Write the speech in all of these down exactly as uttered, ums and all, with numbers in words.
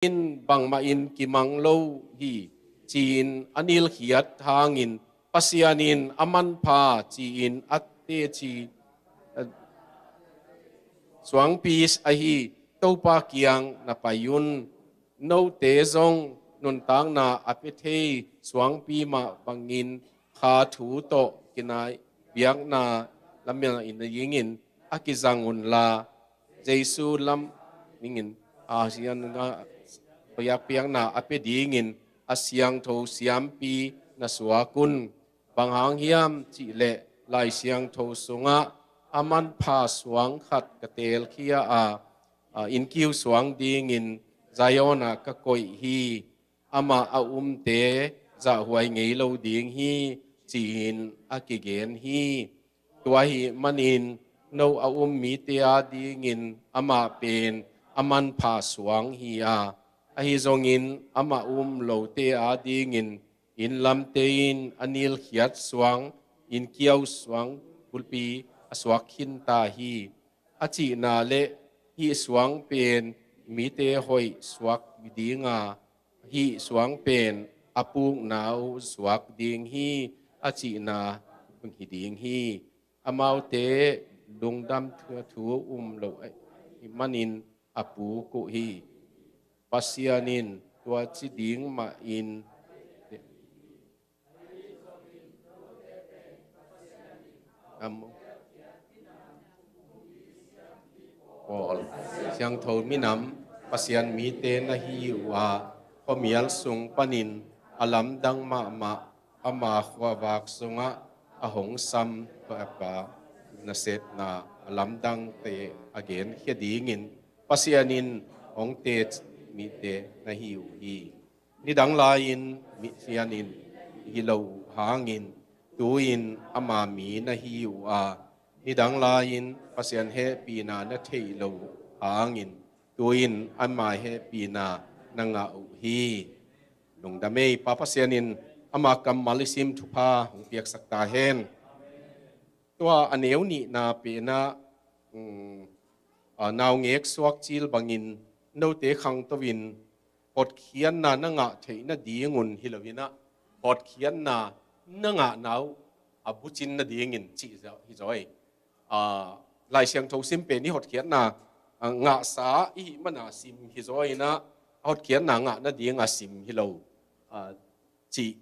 in bangmah in kimang lo hi, ci-in a nilkhiat hangin Pasian in a manpha ci-in a teci, a suangpi ahi Topa kiang na pai un. Note zong nuntakna a pia thei suangpi mah bangin kha thu tawh kinai biakna lamina in a dingin a kizang unla, Jesu lam ningin a sian nga piak piakna a pia dingin a siangtho siampi na suak un. Bang hang hiam cihleh Lai Siangtho sungah a manpha suang khat ka teelkhia a, a innkiu suang dingin Zion ah ka koih hi. Amah a umte zahhuai ngei lo ding hi, ci-in a kigen hi. Tua ahih manin no a um mite adingin amah pen a manpha suang hi a, ahi zongin amah um lote adingin inn lamte in a nilkhiat suang, inn kiau suang bulpi a suak khinta hi. A cihna le hih suang pen mite hoih suak dinga, hih suang pen a pukna uh suak ding hi, a cihna hi ding hi. Amaute lungdam thu, thu um lo ahih manin a puk uh hi. Pasian in tua ci ding mahin, am, Paul, siangtho minam, Pasian mite na hi uh a, khuamial sung panin a lamdang mahmah ama khuavak sungah a hong sam pa, pa nasepna a lamdangte a genkhia dingin Pasian in hong teci mite na hi uh hi. Nidang lai-in misian in hi lo uh hangin tu-in ama mi na hi uh a, nidang lai-in Pasian hehpihna na theih lo uh hangin tu-in ama hehpihna na ngah uh hi. Lungdam ei. Pa Pasian in ama kammal i sim thupha hong piaksak ta hen. Tua a neu nihna penah, um, a, naungek suak cil bangin note khangto in hotkhiatna na ngah theih nadingun hi loinah hotkhiatna na ngahna uh a bucin nadingin cih hi zaw hi. A, Lai Siangtho sim pen i hotkhiatna, a, ngahsa i hih mana sim hi zaw inah hotkhiatna ngah nadinga sim hi lo. A, cih,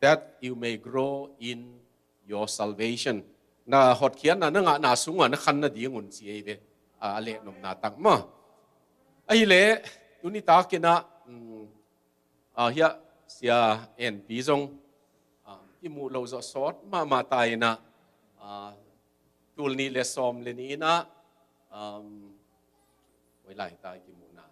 that you may grow in your salvation. Na hotkhiatna na ngahna sungah na khan nadingun ci ei ve. A, a lehnopna tak maw. Ahileh tuni takinah, um, a, hiah Sia En Pi zong, a, kimuh loh zawh sawt mahmah ta inah, a, tul nih le sawm le nih inah, um, koi lai ta kimuhna,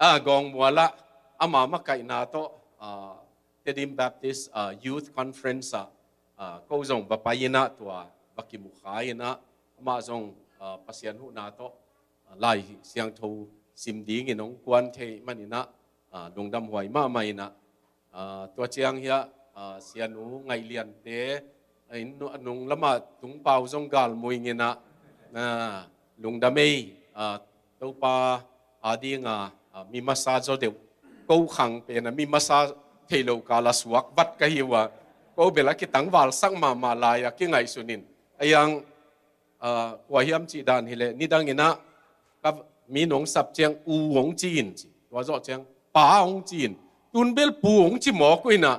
a, Gawngmualah ama makaihna tawh, a, Tedim Baptist, a, Youth Conference ah, a, ko zong va pai inah tua va kimu kha inah amah zong, a, Pasian huhna tawh, a, Lai Siangtho sim dingin hong kuan thei maninah, a, lungdamhuai mahmah inah, a, tua ciang hiah, a, Sianu Ngaih Liante, a, inn, a nung lamah tungpau zong galmuing inah, a, lungdam ei, a, Topa adinga, a, mi masa zaw deuh. Ko khang pena mi masa thei lo kala suak vat ka hi uh a, ko bel a kitangvalsak mahmah lai-a kingaihsun in. A yang, a, kua hiam cih dan hileh nidang inah ka mi nong sap ciang u hong ci in ci. Tua zawh ciang pa hong ci in. Tun bel pu hong ci mawk uh inah,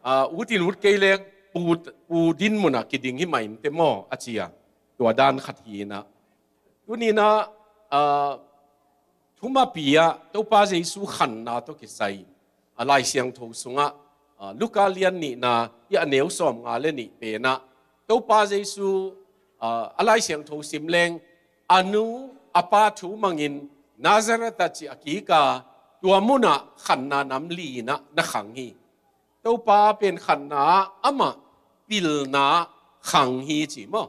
a, ut in ut kei leng pu, pu din munah kiding hi mah in te maw a ci a. Tua dan khat hi inah. Tuni inah, a, thumapi ah Topa Jesu khanna tawh kisai, a, Lai Siangtho sungah, a, Luka lian nihna i a neu sawm nga le nih penah Topa Jesu, a, a Lai Siangtho sim leng a nu a pa thu mangin Nazareth ah ci a kika tua munah khanna nam li inah na khang hi. Topa pen khanna amah pilna khang hi ci maw.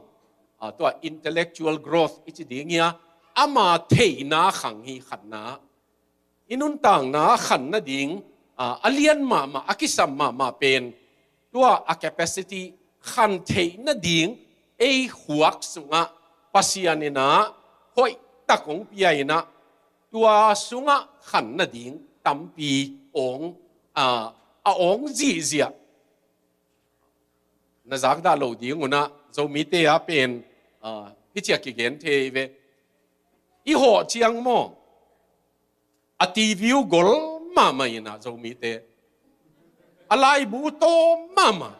A, tua intellectual growth i ci ding hi a, ama theihna khang hi khanna. I nuntakna khan nading, a, a lian mahmah, a kisam mahmah pen tua a capacity khan theih nading ei khuak sungah Pasian inah hoih tak hong pia inah tua sungah khan nading tampi awng, a, a awng zihziah. Na zakdah loh ding unah Zomite a pen, a, hiciah kigen thei ve. I hawh ciang maw, a T V uh gol mahmah inah Zomite, a laibu tawm mahmah.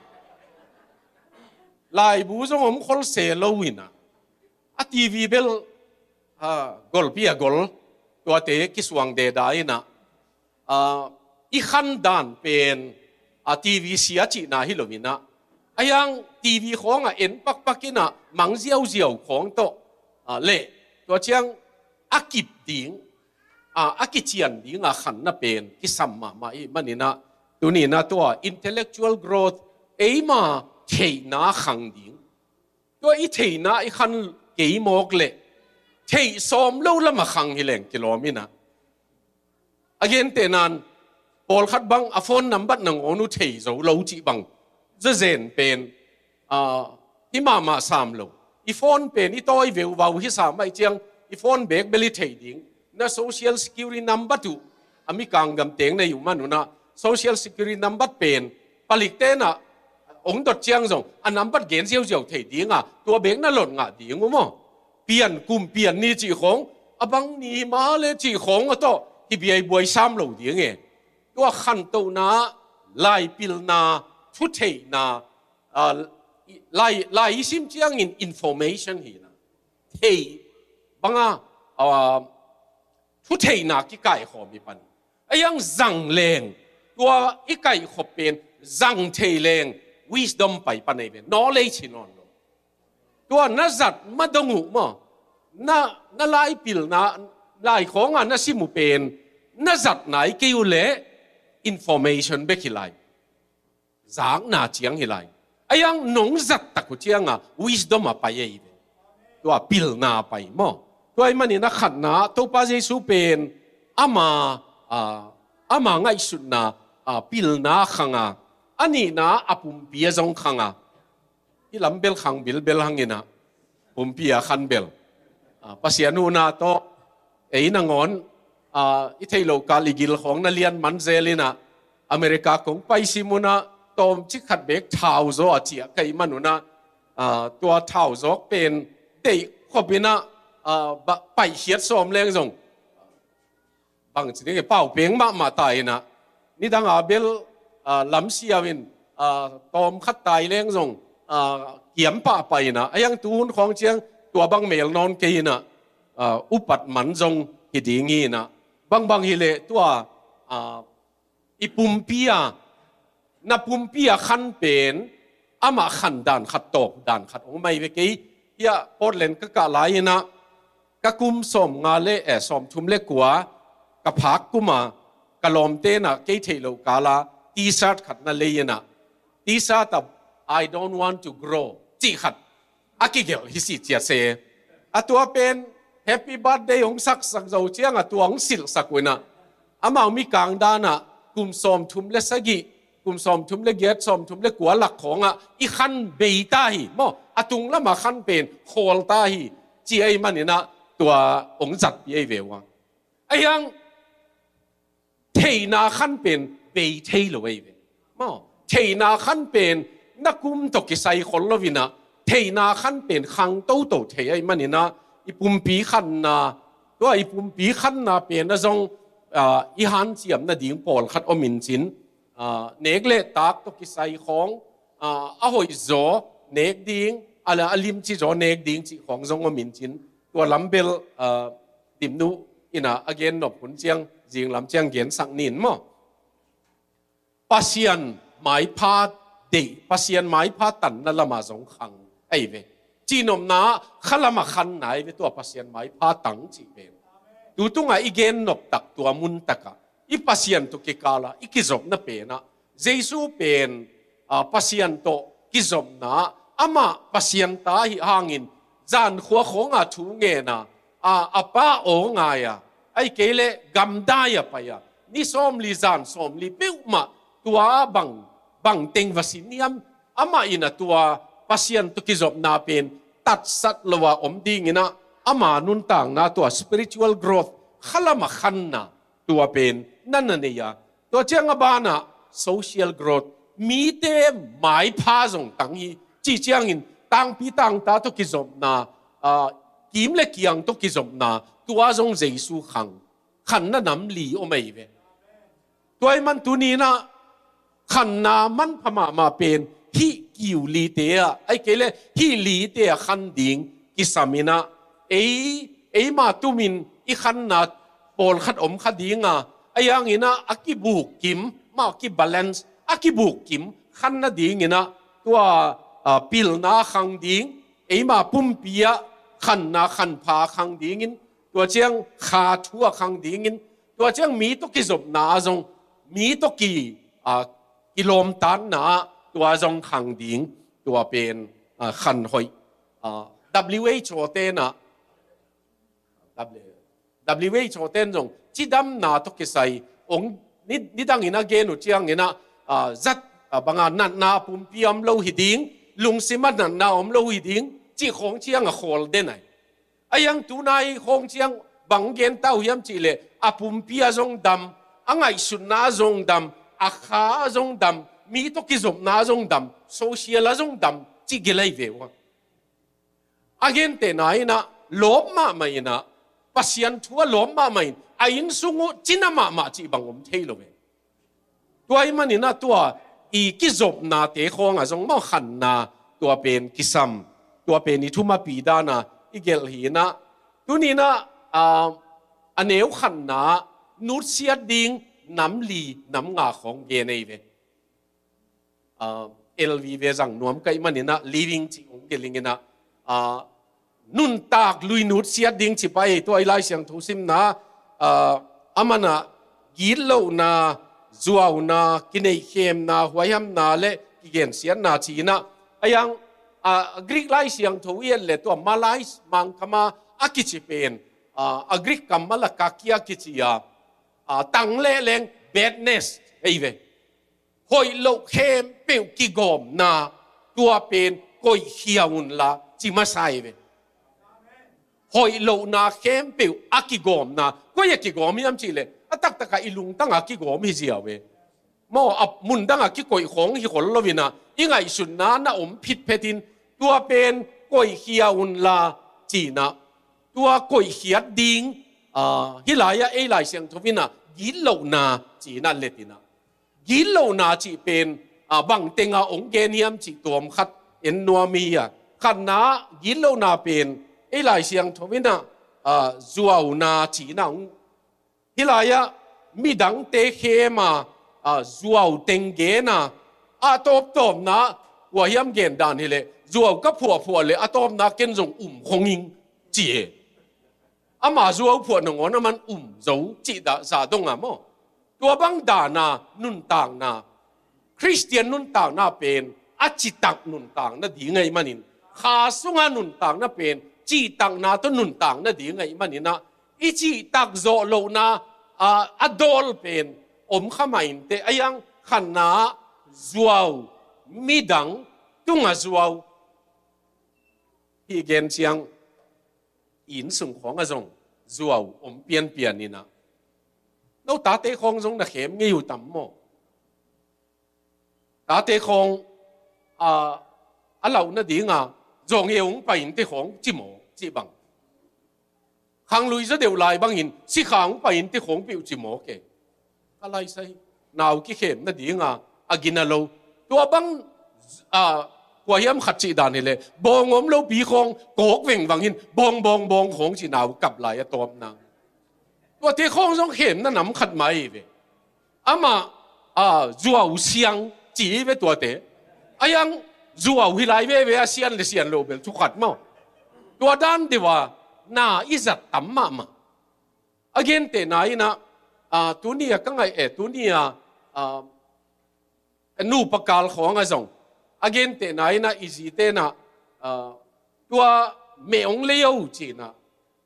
Laibu zong om khol se lo inah, a T V bel, a, golpi a gol, tuate kisuang deda inah, a, i khan dan pen, a, T V sia cihna hi lo inah, a hiang T V khawngah en pakpak inah mang ziauziau khawng tawh, a, le tua ciang a kip ding, a, a kician dinga khanna pen kisam mahmah i hih maninah, tuninah tua intellectual growth, eima theihna khang ding. Tua i theihna i khan kei mawk leh, theih sawm lo lama khang hi leng kilawm inah. A gentehnan, pawlkhat bang a phone nambat nangawn uh thei zo lo cih bang zazen pen, a, hi mahmah sam lo. I phone pen i tawi veuvau hi sam ahih ciang, i phone bek bel i thei ding. Na social security nambat uh, a mikang gamteng na i uh manunah, social security nambat pen palik tenah ong dot ciang zong a nambat gen ziauziau thei dinga, tua bek na lot ngah ding uh maw. Pian kum pian ni cih khawng, a bang ni hi mah le cih khawng a tawh hi biaibuai sam lo ding e. Tua khantohna, laipilna, thutheihna, a, lai, lai i sim ciangin information hina, thei banga, a, thutheihna kikaikhawm i pan. A hiang zang leng, tua i kaihkhop pen zang thei leng, wisdom pai pan ei ve, knowledge hi nawn lo. Tua na zat madong uh maw, na, na laipilna, laikhawngah na sim uh pen na zat nai kei uh leh information bek hi lai. Zakna ciang hi lai. A hiang nong zat tak uh cianga wisdom a pai ei ve. Tua pilna pai maw. Tua i manin a khatna, Topa Jesu pen ama, a, ama ngaihsutna, a, pilna khanga, a nihna a pumpi a zong khanga. I lam bel khang bilbel hang inah, pumpi a khan bel, a, Pasian huhna tawh ei nangawn, a, i theih loh kal i gil khawng na lian man zel inah, America kong pai sim unah tawmcik khat bek thau zaw a ciah ka hih manunah, a, tua thau zawk pen deih khop inah, a, ba, paihkhiat sawm leng zong bangci ding i pau peng mahmah ta inah, nidanga bel, a, lamsiau in, a, tawm khat tai leng zong, a, kiam pahpah inah, a hiang tu hun khawng ciang tua bang mel nawn kei inah, a, upat man zong hi ding hi inah, bangbang hileh tua, a, i pumpi a, na pumpi a khan pen, amah khan dan khat tawp dan khat ong mai ve kei. Hiah Portland ka kah lai inah, ka kum sawm nga le, eh, sawm thum le kua, ka phak kuma, ka lawmte inah kei theih loh kala T-shirt khat na lei inah, T-shirt a, "I don't want to grow," cih khat a kigelh hi si cia se. A tua pen happy birthday hong saksak zo ciang a tua hong silhsak uh inah, amau mikang danah kum sawm thum le sagih, kum sawm thum le giat, sawm thum le kua lak khawngah i khan bei ta hi maw, a tung lama khan pen khawl ta hi, ci ei maninah tua hong zatpi ei ve uh a. A hiang theihna khan pen bei thei lo ei ve. Maw, theihna khan pen na kum tawh kisai khol lo inah, theihna khan pen khang toto thei ei maninah, i pumpi khanna, tua i pumpi khanna pen a zong, a, i hanciam nading pawlkhat om in cin, a, nek le tak tawh kisai khawng, a, a hoih zaw nek ding, a la a limci zaw nek ding cih khawng zong om in cin, tua lam bel, a, Dimnu inah a gen nop hun ciang, zinglam ciang gensak nin maw. Pasian maipha deih, Pasian maipha tanna lama zong khang ei ve. Cihnopna khalama khanna ei ve tua Pasian maipha tang cih pen. Tutungah i gen nop tak tua mun takah i Pasian tawh kikala i kizopna penah, Jesu pen, a, Pasian tawh kizopna, amah Pasian ta hi hangin, zankhua khawnga thu ngena, a, a Pa aw ngai a, ahih kei leh gamdai a pai a, ni sawmli zan sawmli peuhmah tua bang, bang teng va sin hiam, amah inah tua Pasian tawh kizopna pen tatsat lo a om dinginah, ama nuntakna tua spiritual growth khalama khanna, Tua pen na na nei a, tua ciang a banah social growth, mite maipha zong tang hi. Ci ciangin tangpi tangta tawh kizopna, ah, kim le kiang tawh kizopna, tua zong Jesu khang, khanna nam li om ei ve. Tua ahih man tuni-in ah khanna manpha mahmah pen hih kiu lite ah, ahih kei leh hih lite ah khan ding kisam in ah, ei, eima tumin i khanna pawlkhat om kha ding a, ahi hangin ah a kibuk kim, mah kibalance, a kibuk kim khan nadingin ah tua, ah, pilna khang ding, eima pumpi ah khanna khanpha khang dingin, tua ciang kha thu ah khang dingin, tua ciang mi tawh kizopna ah zong, mi tawh ki, ah, kilawmtatna ah tua zong khang ding, tua pen, ah, khan hoih. Ah, W H O te in ah, W H O te in zong cidamna tawh kisai, ong ni, nidangin a gen uh ciangin ah, ah, zat, ah, bang a natna pumpi om lo hi ding, lungsim ah natna om lo hi ding, cih khawng ciang a khawl den ahi. Ahi hang tunai khawng ciang bang gen ta uh hiam cih leh, a pumpi ah zong dam, a ngaihsutna ah zong dam, a kha ah zong dam, mi tawh kizopna ah zong dam, social ah zong dam, cih gilai ve uh a. A gentehna in ah, lawp mahmah in ah, Pasian thu ah lawp mahmah in, a inn sung uh cina mahmah cih bang om thei lo ve. Tua ahih manin ah tua i kizopnate khawng ah zong maw khanna, tua pen kisam, tua pen i thumapi dan a i gelh hi in ah, tuni-in ah, ah, a neu khanna nutsiat ding nam li nam nga khawng gen ei ve. Ah, L V ve zang nuam ka hih manin ah living cih ong gelh ing in ah, ah, nuntak lui nutsiat ding ci pai, tua i Lai Siangtho simna, ah, a man ah gitlohna, zuauna, kineihkhemna, huaihamna le kigensiatna ci in ah, ahi hang, ah, Greek Lai Siangtho i et leh tua malais Mangkam ah a kici pen, ah, a Greek kam malakakia kici a, ah, tang leh leng badness ei ve. Hoih loh khempeuh kigawmna, tua pen koihkhia unla ci masa hi ve. Hoih lohna khempeuh a kigawmna, koi a kigawm hiam cih leh, a taktak ah i lungtang ah kigawm hi ziau ve. Maw, a mundang ah kikoih khawng hi khol lo in ah, i ngaihsutna na om phitphet in, tua pen koihkhia unla ci in ah, tua koihkhiat ding, ah, hih lai ah ei Lai Siangtho in ah gitlohna ci in ah let in ah. Gitlohna cih pen, ah, bang teng ah ong gen hiam cih tawm khat en nuam hi a. Khatna ah gitlohna pen ei Lai Siangtho in ah, ah, zuauna ci in ah ong, hih lai ah midangte khem a, ah, zuau teng gen a, a tawptawpna ah, kua hiam gen dan hi leh, zuau ka phuahphuah leh a tawpna ah ken zong um khong ing ci hi. Ama zuau phuah nangawn a man um zo cih dah zah dong a maw. Tua bang dan a nuntakna, Khristian nuntakna pen a citak nuntakna ding ahih manin, kha sungah nuntakna pen cihtakna tawh nuntakna ding ahih manin ah, i cihtak zawh lohna, a, a dawl pen om kha mah inteh, ahi hang khatna ah zuau, midang tungah zuau, hih gen ciang i inn sung khawng ah zong zuau om pianpian in ah, no tate khawng zong na khem ngei uh tam maw? Tate khawng, ah, a lauh nading a, zawng e ong pai inteh khawng ci maw, cih bang. Khanglui zaw deuh lai bangin, sikha ong pai inteh khawng peuh ci maw ke. Ka lai sai, nau kikhem nading a, a gina lo. Tua bang, ah, kua hiam khat cih dan hi leh, bawng om lopi khawng, kawk vengvang in, bawng, bawng, bawng khawng ci nau kap lai a tawpna. Tuate khawng zong khemna nam khat mah hi ve. Amah, ah, zuau siang ci hi ve tuate. Ahi hang zuau hi lai veve a, sian le sian lo bel thu khat maw. Tua dan deuh a na i zat tam mahmah. A gentehna in ah, ah, tuni a ka ngaih e, tuni a, ah, nupa kal khawng ah zong, a gentehna in ah i zite in ah, ah, tua meh ong lei o ci in ah,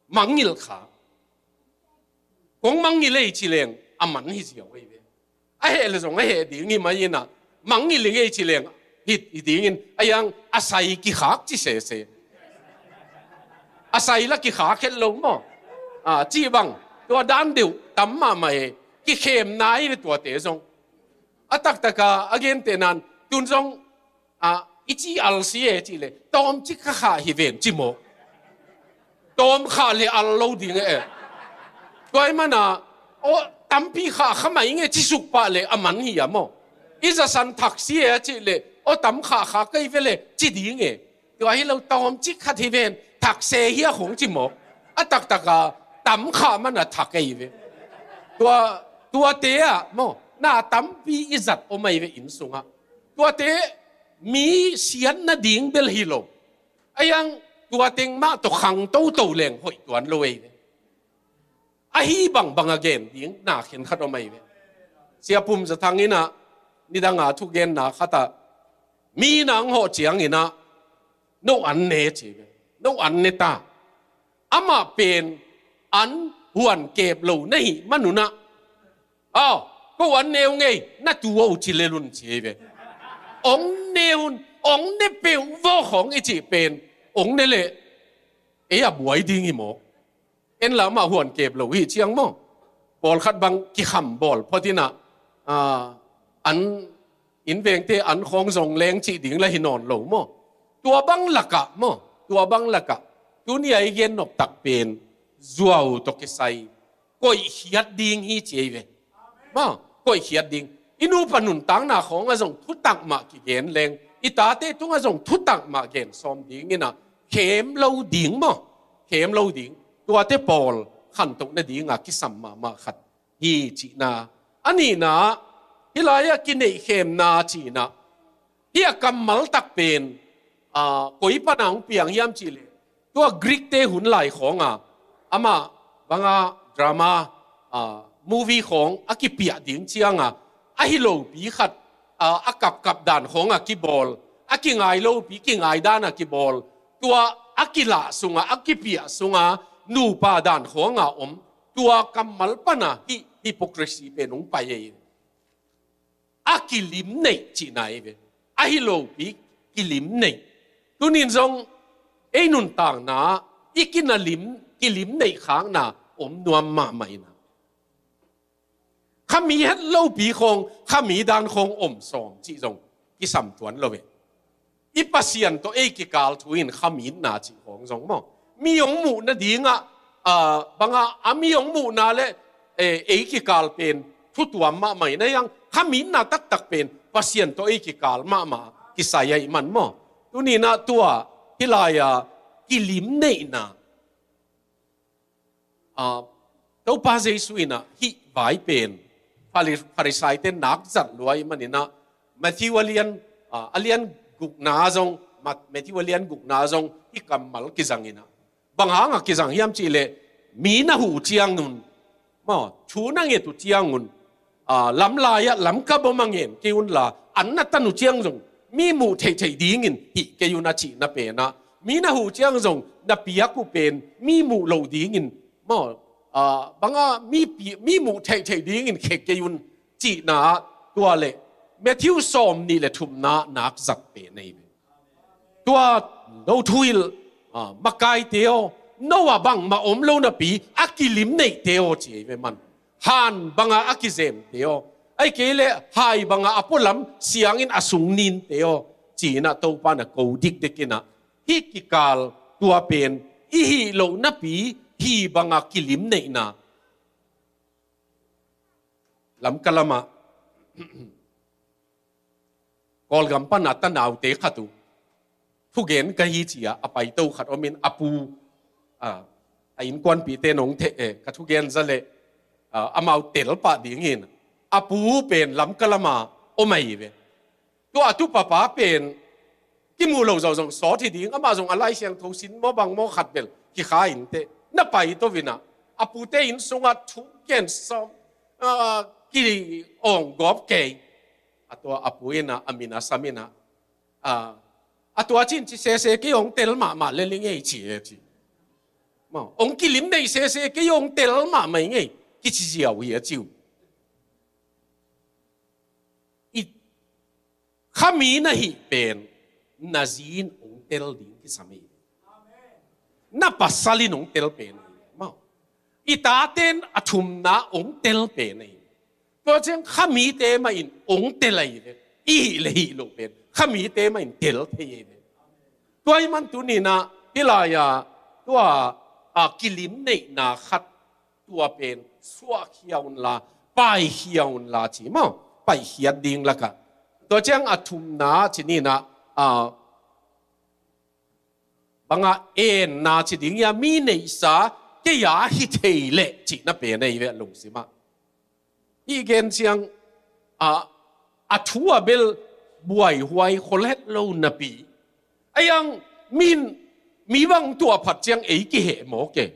mangngilh kha. Kong mangngilh ei ci leng, a man hi ziau ei ve. A heh le zong a heh ding hi mah in ah, mangngilh ing ei ci leng, hi, hi dingin, ahi hang a sai kikhak ci sese. A sai la kikhak het lo maw. Ah, cih bang. Tua dan deuh tam mahmah e, kikhemna hi ve tuate zong. A taktaka a gentehna in tun zong, a, i ci alsi e cih leh tawmcik kha khah hi ven ci maw? Tawm khah leh al lo ding e. Tua ahih manin, aw, tampi khah kha mah ing e ci suk pah leh a man hi a maw? I zasan thak si e a cih leh, aw, tam khah kha kei ve leh ci ding e. Tua hi lo, tawmcik khat hi ven, thak se hi a khong ci maw? A taktaka tam khah manin thak ei ve. Tua, tuate ah maw, na tampi i zat om ahi ve inn sungah. Tuate mi siatna ding bel hi lo. A iang tua teng mah tawh khang toto leng hoih tuan lo ei ve. Ahi bangbang a gen ding na khenkhat om ahi ve. Sia Pum Za Thang in ah, nidang a thugenna khat ah, mi nang hawh ciangin ah, no an ne ci ve. No an ne ta. Amah pen an huan kep lo na hih manun ah, aw, ko an ne uh ngei, na tu uh ci lel un ci ve. Ong ne un, ong ne peuh vaw khawng i cih pen, ong ne leh ei a buai ding hi maw? En la, amah huan kep lo hi ciang maw? Pawlkhat bang kikham bawl phot in ah, a, an inn vengte an khawng zong leng cih ding la hi nawn lo maw? Tua bang lakah maw? Tua bang lakah tuni a i gen nop tak pen zuau tawh kisai koihkhiat ding hi ci ei ve. Maw, koihkhiat ding. I nupa nuntakna khawngah zong thutak mah kigen leng, i tate tungah zong thutak mah gen sawm dingin ah, khem lo ding maw? Khem lo ding. Tuate pawl khantoh nadingah kisam mahmah khat hi cihna. A nihna, hih lai-ah kineihkhemna cihna. Hih a kammal tak pen, a, koi pana hong piang hiam cih leh, tua Greek-te hun lai khawngah, amah banga drama, a, movie khawng a kipiah ding ciangah, ahi lopi khat, a, a kapkap dan khawngah kibawl, a kingai lopi kingai danah kibawl, tua a kilah sungah, a kipiah sungah, nupa dan khawngah om, tua kammal pana hih hypocrisy pen hong pai ei. A kilim neih cihna hi ve. Ahi lopi kilim neih. Tunin zong ei nuntakna i kinalim, kilim neih khakna om nuam mahmah in ah, khami het lopi khawng, khami dan khawng om sawm cih zong kisam tuan lo ve. I Pasian tawh ei kikal thu in khamitna cih khawng zong maw, mi hong muh nadingah, a, bangah a mi hong muhna le, e, ei kikal pen thu tuam mahmah in ah, hiang khamitna taktak pen Pasian tawh ei kikal mahmah kisai ahih man maw? Tuni in ah tua hih lai-a kilim neihna, a, Topa Jesu in ah hih vai pen Phari-, Pharisai-te nak zat lua ahih manin ah, Matthew a lian, a, a lian gukna zong, Mat-, Matthew a lian gukna zong hih kammal kizang in ah, bang hangah kizang hiam cih leh, mi na huh uh ciangun, maw, thu na nget uh ciangun, a, lamlai-ah lamka bawm a ngen kei unla, an na tan uh ciang zong mi muh theihtheih dingin hih kei un a cihna pen ah, mi na huh uh ciang zong na piak uh pen mi muh loh dingin, maw, a, bangah mi pi-, mi muh theihtheih dingin khe kei un cihna ah, tua leh Matthew sawm nih le thumna nak zat pen ahi ve. Tua no thuhilh, a, makaite aw, no ah bangmah om lo napi a kilim neihte aw ci ahi ve man. Han bangah a kizemte aw, ahih kei leh hai bangah a pualam siangin a sung ninte aw, ci-in ah Topa in ah ko dikdik in ah, hih kikal tua pen i hih loh napi hi bangah kilim neihna. Lamka lamah Kawlgam pana tanaute khat uh thugen ka hi ci-a a paito khat omin a pu, a, a innkuanpihte in hong theh, eh, ka thugen za leh, a, amau tel pah dingin a pu pen Lamka lama om ahi ve. Tua a tupapa pen kimuh lo zawh zong sawt hi ding, amah zong a Lai Siangtho sin maw bang maw khat bel kikha inteh. Na paito in ah a pute inn sungah thu gen sawm, a, ki-awng gawp kei. A tua a pu in ah a min a sam in ah, a, a tua cin ci sese kei, hong tel mahmah lel ing ei ci e ci. Maw, hong kilim neih sese kei, hong tel mahmah ing ei kici ziau hi a ci uh. I khami na hih pen na zi in hong tel ding kisam hi. Na pasal in hong tel pen hi. Maw, i taten a thumna ong tel pen ahi. Tua ciang khamite mah in ong tel ahi ve. I hih le hih loh pen khamite mah in tel thei ahi ve. Tua ahih man tuni-in ah hih lai-ah tua, a, kilim neihna khat tua pen suahkhia unla, paikhia unla ci maw? Paikhiat ding lakah. Tua ciang a thumna ci ni-in ah, a, bangah enna ci ding hia, mi neihsa kei a hi thei leh cihna pen ahi ve a lungsim ah. I gen ciang, a, a thu a bel buaihuai khol het lo napi. Ahi hang min, mi bang tuah phat ciang ei kiheh mawk e.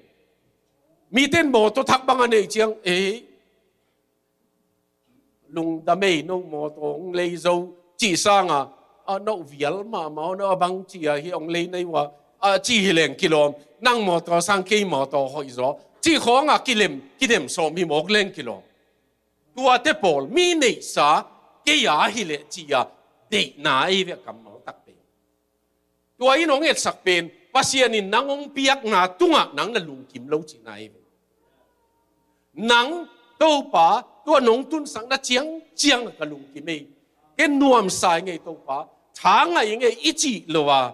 Mite in mawtaw thak bang a neih ciang ei lungdam ei, no mawtaw hong lei zo cih sangin, a, no vial mahmah, no a bang ci a hi hong lei nei uh a, a, cih hi leng kilawm, nang mawtaw sang kei mawtaw hoih zaw cih khawngah kilem, kidem sawm hi mawk leng kilawm. Tuate pawl mi neihsa kei a hi leh ci-a deihna ei ve kammal takte. Tua in hong etsak pen Pasian in nang hong piakna tungah nang na lungkim lo cihna ei ve. Nang Topa tua nong tunsakna ciangciang ka lungkim ei. Ken nuamsa ing ei Topa, tha ngai ing ei i cih lo a,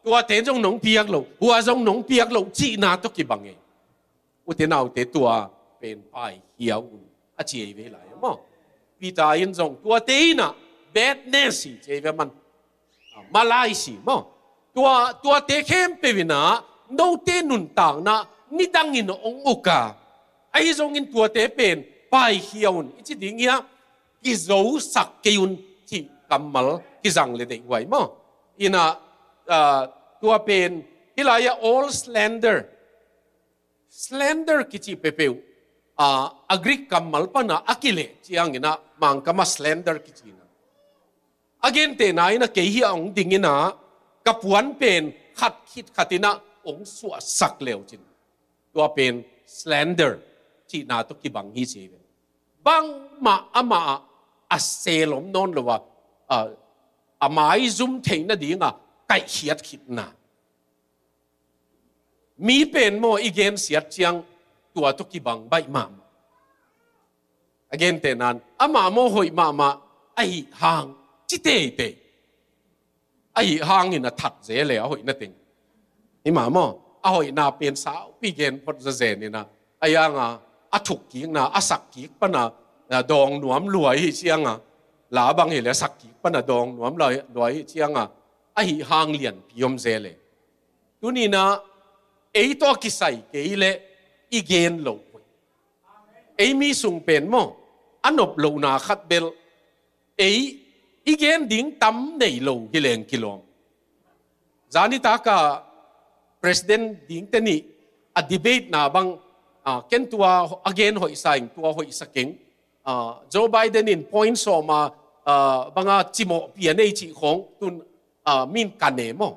tuate zong nong piak lo, hua zong nong piak lo cihna tawh kibang ei. Ute naute, tua pen paikhia un a ci ei ve lai maw? Peter in zong tuate in ah badness hi ci ei ve man. A, malai si maw? Tua, tuate khempeuh in ah note nuntakna nidangin hong uk a, ahi zongin tuate pen paikhia un i ci ding hia, kizosak kei un cih kammal kizang le deihhuai maw? In ah, a, tua pen hih lai-ah all slander. Slander kici peuhpeuh, a, a Greek kammal pan a a kileh ciangin ah Mangkam ah slander kici na. A gentehna in ah kei hiah hong ding in ah ka puan pen khat khit khat in ah hong suahsak leu cin. Tua pen slander cihna tawh kibang hi ci ve. Bangmah amah ah a seel om nawn lo a, a, a maizum theih nading a kaihkhiat khitna. Mi pen maw i gensiat ciang tua tawh kibang baih mahmah. A gentehna in amah maw hoih mahmah ahih hang ci teitei. Ahih hangin a that zel e a hoihna teng. Hi mah maw, a hoihna pen saupi gen phot zazen in ah, a yang a, a thuk kikna, a sak kik pan a, a dawng nuam lua ahih ciang a, la bang hi leh a sak kik pan a dawng nuam lua, lua ahih ciang a, ahih hang lianpi om zel e. Tuni-in ah ei tawh kisai kei leh i gen lo. Ei mi sung pen maw, a nop lohna khat bel ei i gen ding tam nei lo hi leng kilawm. Zanitak a president dingte nih a debate na bang, a, ken tua a gen hoihsa ing, tua hoihsa keng. A, Joe Biden in point sawm a, a, banga cimawhpih a nei cih khawng tun, a, min kan e maw?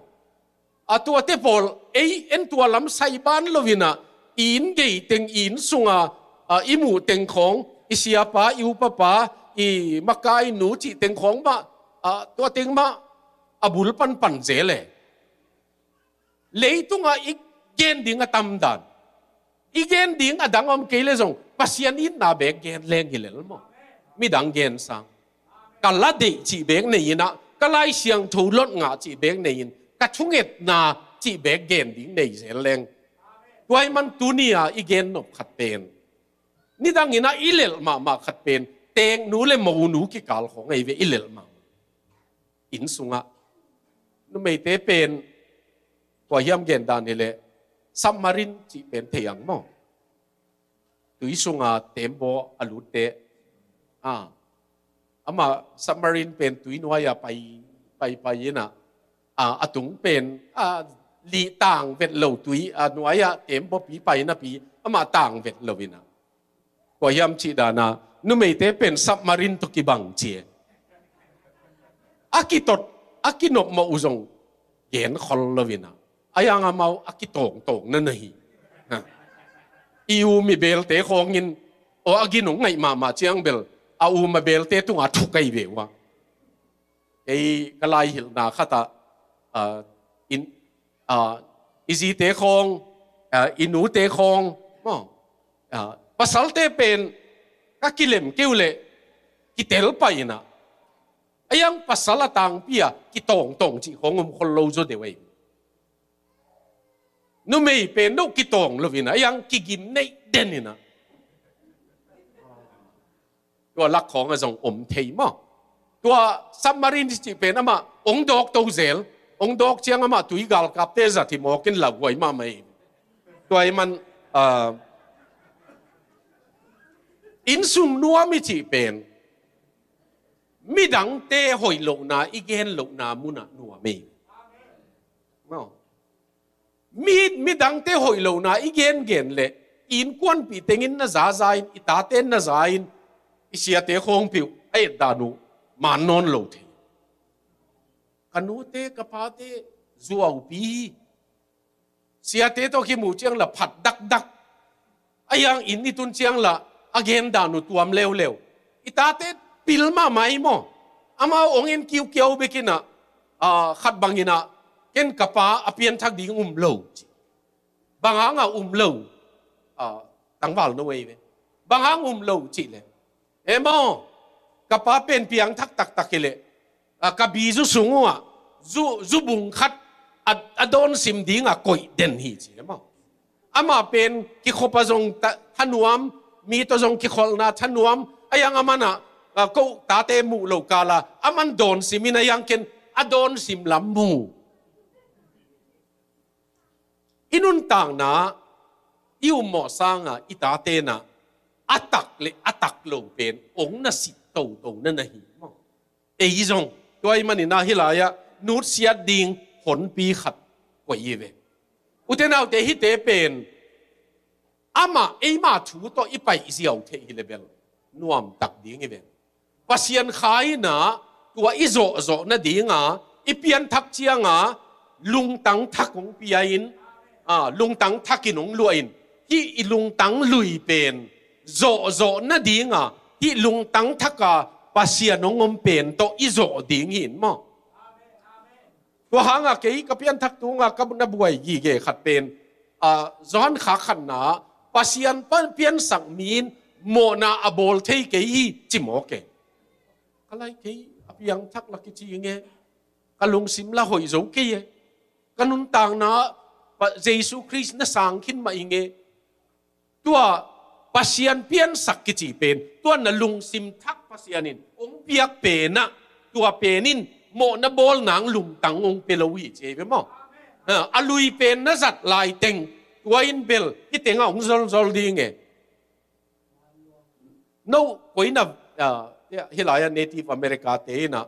A, tuate pawl ei en tua lam sai ban lo in ah, i inn gei teng, i inn sunga, a, i muh teng khawng, i siapa, i upapa, i makainu cih teng khawng mah, a, tua teng mah a bul panpan zel e. Leitungah i gen ding a tamdan, i gen ding a dang om kei leh zong Pasian itna beek gen leng hi lel maw? Midang gen sang. Ka la deih cih beek nei in ah, ka Lai Siangtho lot ngah cih beek nei in, ka thungetna cih beek gen ding nei zel leng. Tua ahih man tuni-a i gen nop khat pen, nidang in ah i lelh mahmah khat pen teeknu le monu kikal khawng ahi ve, i lelh mahmah. Inn sungah numeite pen kua hiam gen dan hi leh, submarine cih pen thei ang maw? Tui sunga tembaw a lutte. A, amah submarine pen tui nuai-ah pai, pai, pai in ah, a, a tung pen, a, lih tang vet lo tui, a, nuai-ah tembaw pi pai napi amah tang vet lo in ah. Kua hiam cih dan a, numeite pen submarine tawh kibang ci e. A kitot, a kinopmawh uh zong gen khol lo in ah, a yang amau a kitawngtawng na na hi. Ha. I um i belte khawng in, aw, a gin hong ngaih mahmah ciang bel, a um a belte tungah thuk ahi ve uh a. Kei ka lai hilhna khat ah, a, in, a, i zite khawng, a, i nute khawng maw, Ah, pasalte pen ka kilem keu leh kitel pah inah, a iang pasal a tangpi a kitawngtawng cih khawng om khol lo zaw deuh ei. Numei pen no kitawng lo inah, a iang kigim neih den inah. Tua lak khawng a zong om thei maw. Tua submarine cih pen amah ong dawk to zel, ong dawk ciang amah tui galkapte zat hi mawkin lauhuai mahmah ei. Tua i man, ah, innsung nuam i cih pen midangte hoih lohna i gen lohna munah nuam ei. Maw. Mi, midangte hoih lohna i gengen leh i innkuanpih tengin na zaza in, i tate na za in, i siate khawngpih uh a etdan uh man nawn lo thei. Ka nute ka pate zuaupi hi. Siate tawh kimuh ciang la phat dakdak. A iang inn i tun ciang la a gendan uh tuam leuleu. I tate pil mahmah ei maw. Amau ong en kiukiau bek inah, ah, khat bang inah, ken ka pa a pianthak ding um lo ci. Bang hanga um lo? Ah, tangval no ei ve. Bang hang um lo cih leh, e maw, ka pa pen piangthak taktak hi leh, ah, ka bi zu sung uh ah zu, zu bung khat a, a dawnsim dinga koih den hi ci e maw. Amah pen kikhop a zong ta, thanuam, mi tawh zong kikholhna thanuam, a iang a man ah, ah, ko tate muh lo kala a man dawnsim in a iang ken a dawnsim lam mu. I nuntakna i ummawh sanga i tate na a tak le a tak lo pen ong na sit toto na na hi maw. Ei zong tua i manin ah hih lai-ah nutsiat ding honpi khat koih i ve. Ute naute, hihte pen amah eima thu tawh i paih ziau theih hi le bel nuam tak ding i ve. Pasian kha in ah tua i zawhzawh nadinga i pianthak cianga lungtang thak hong pia in, ah, lungtang thak in hong luah in, hih i lungtang lui pen zawhzawh nadinga hih lungtang thaka Pasian hong om pen tawh i zawh ding hi in maw. Tua hanga kei ka pianthak tunga ka na buai gige khat pen, ah, Johan kha khatna ah Pasian pa piansak mi in mawhna a bawl thei kei hi ci mawk e. Ka lai kei a piangthak la kici nge, ka lungsim la hoih zo kei e, ka nuntakna ah pa, Jesu Khrist na sang khin mah i nge. Tua Pasian piansak kici pen tua na lungsim thak Pasian in hong piak pen ah tua pen in mawhna bawl nang lungtang hong pia lo hi ci ei ve maw. Ha, a lui pen na zat laiteng tua in bel hih tengah hong zolzol ding e. No koi na, ah, hih lai-ah Native America te in ah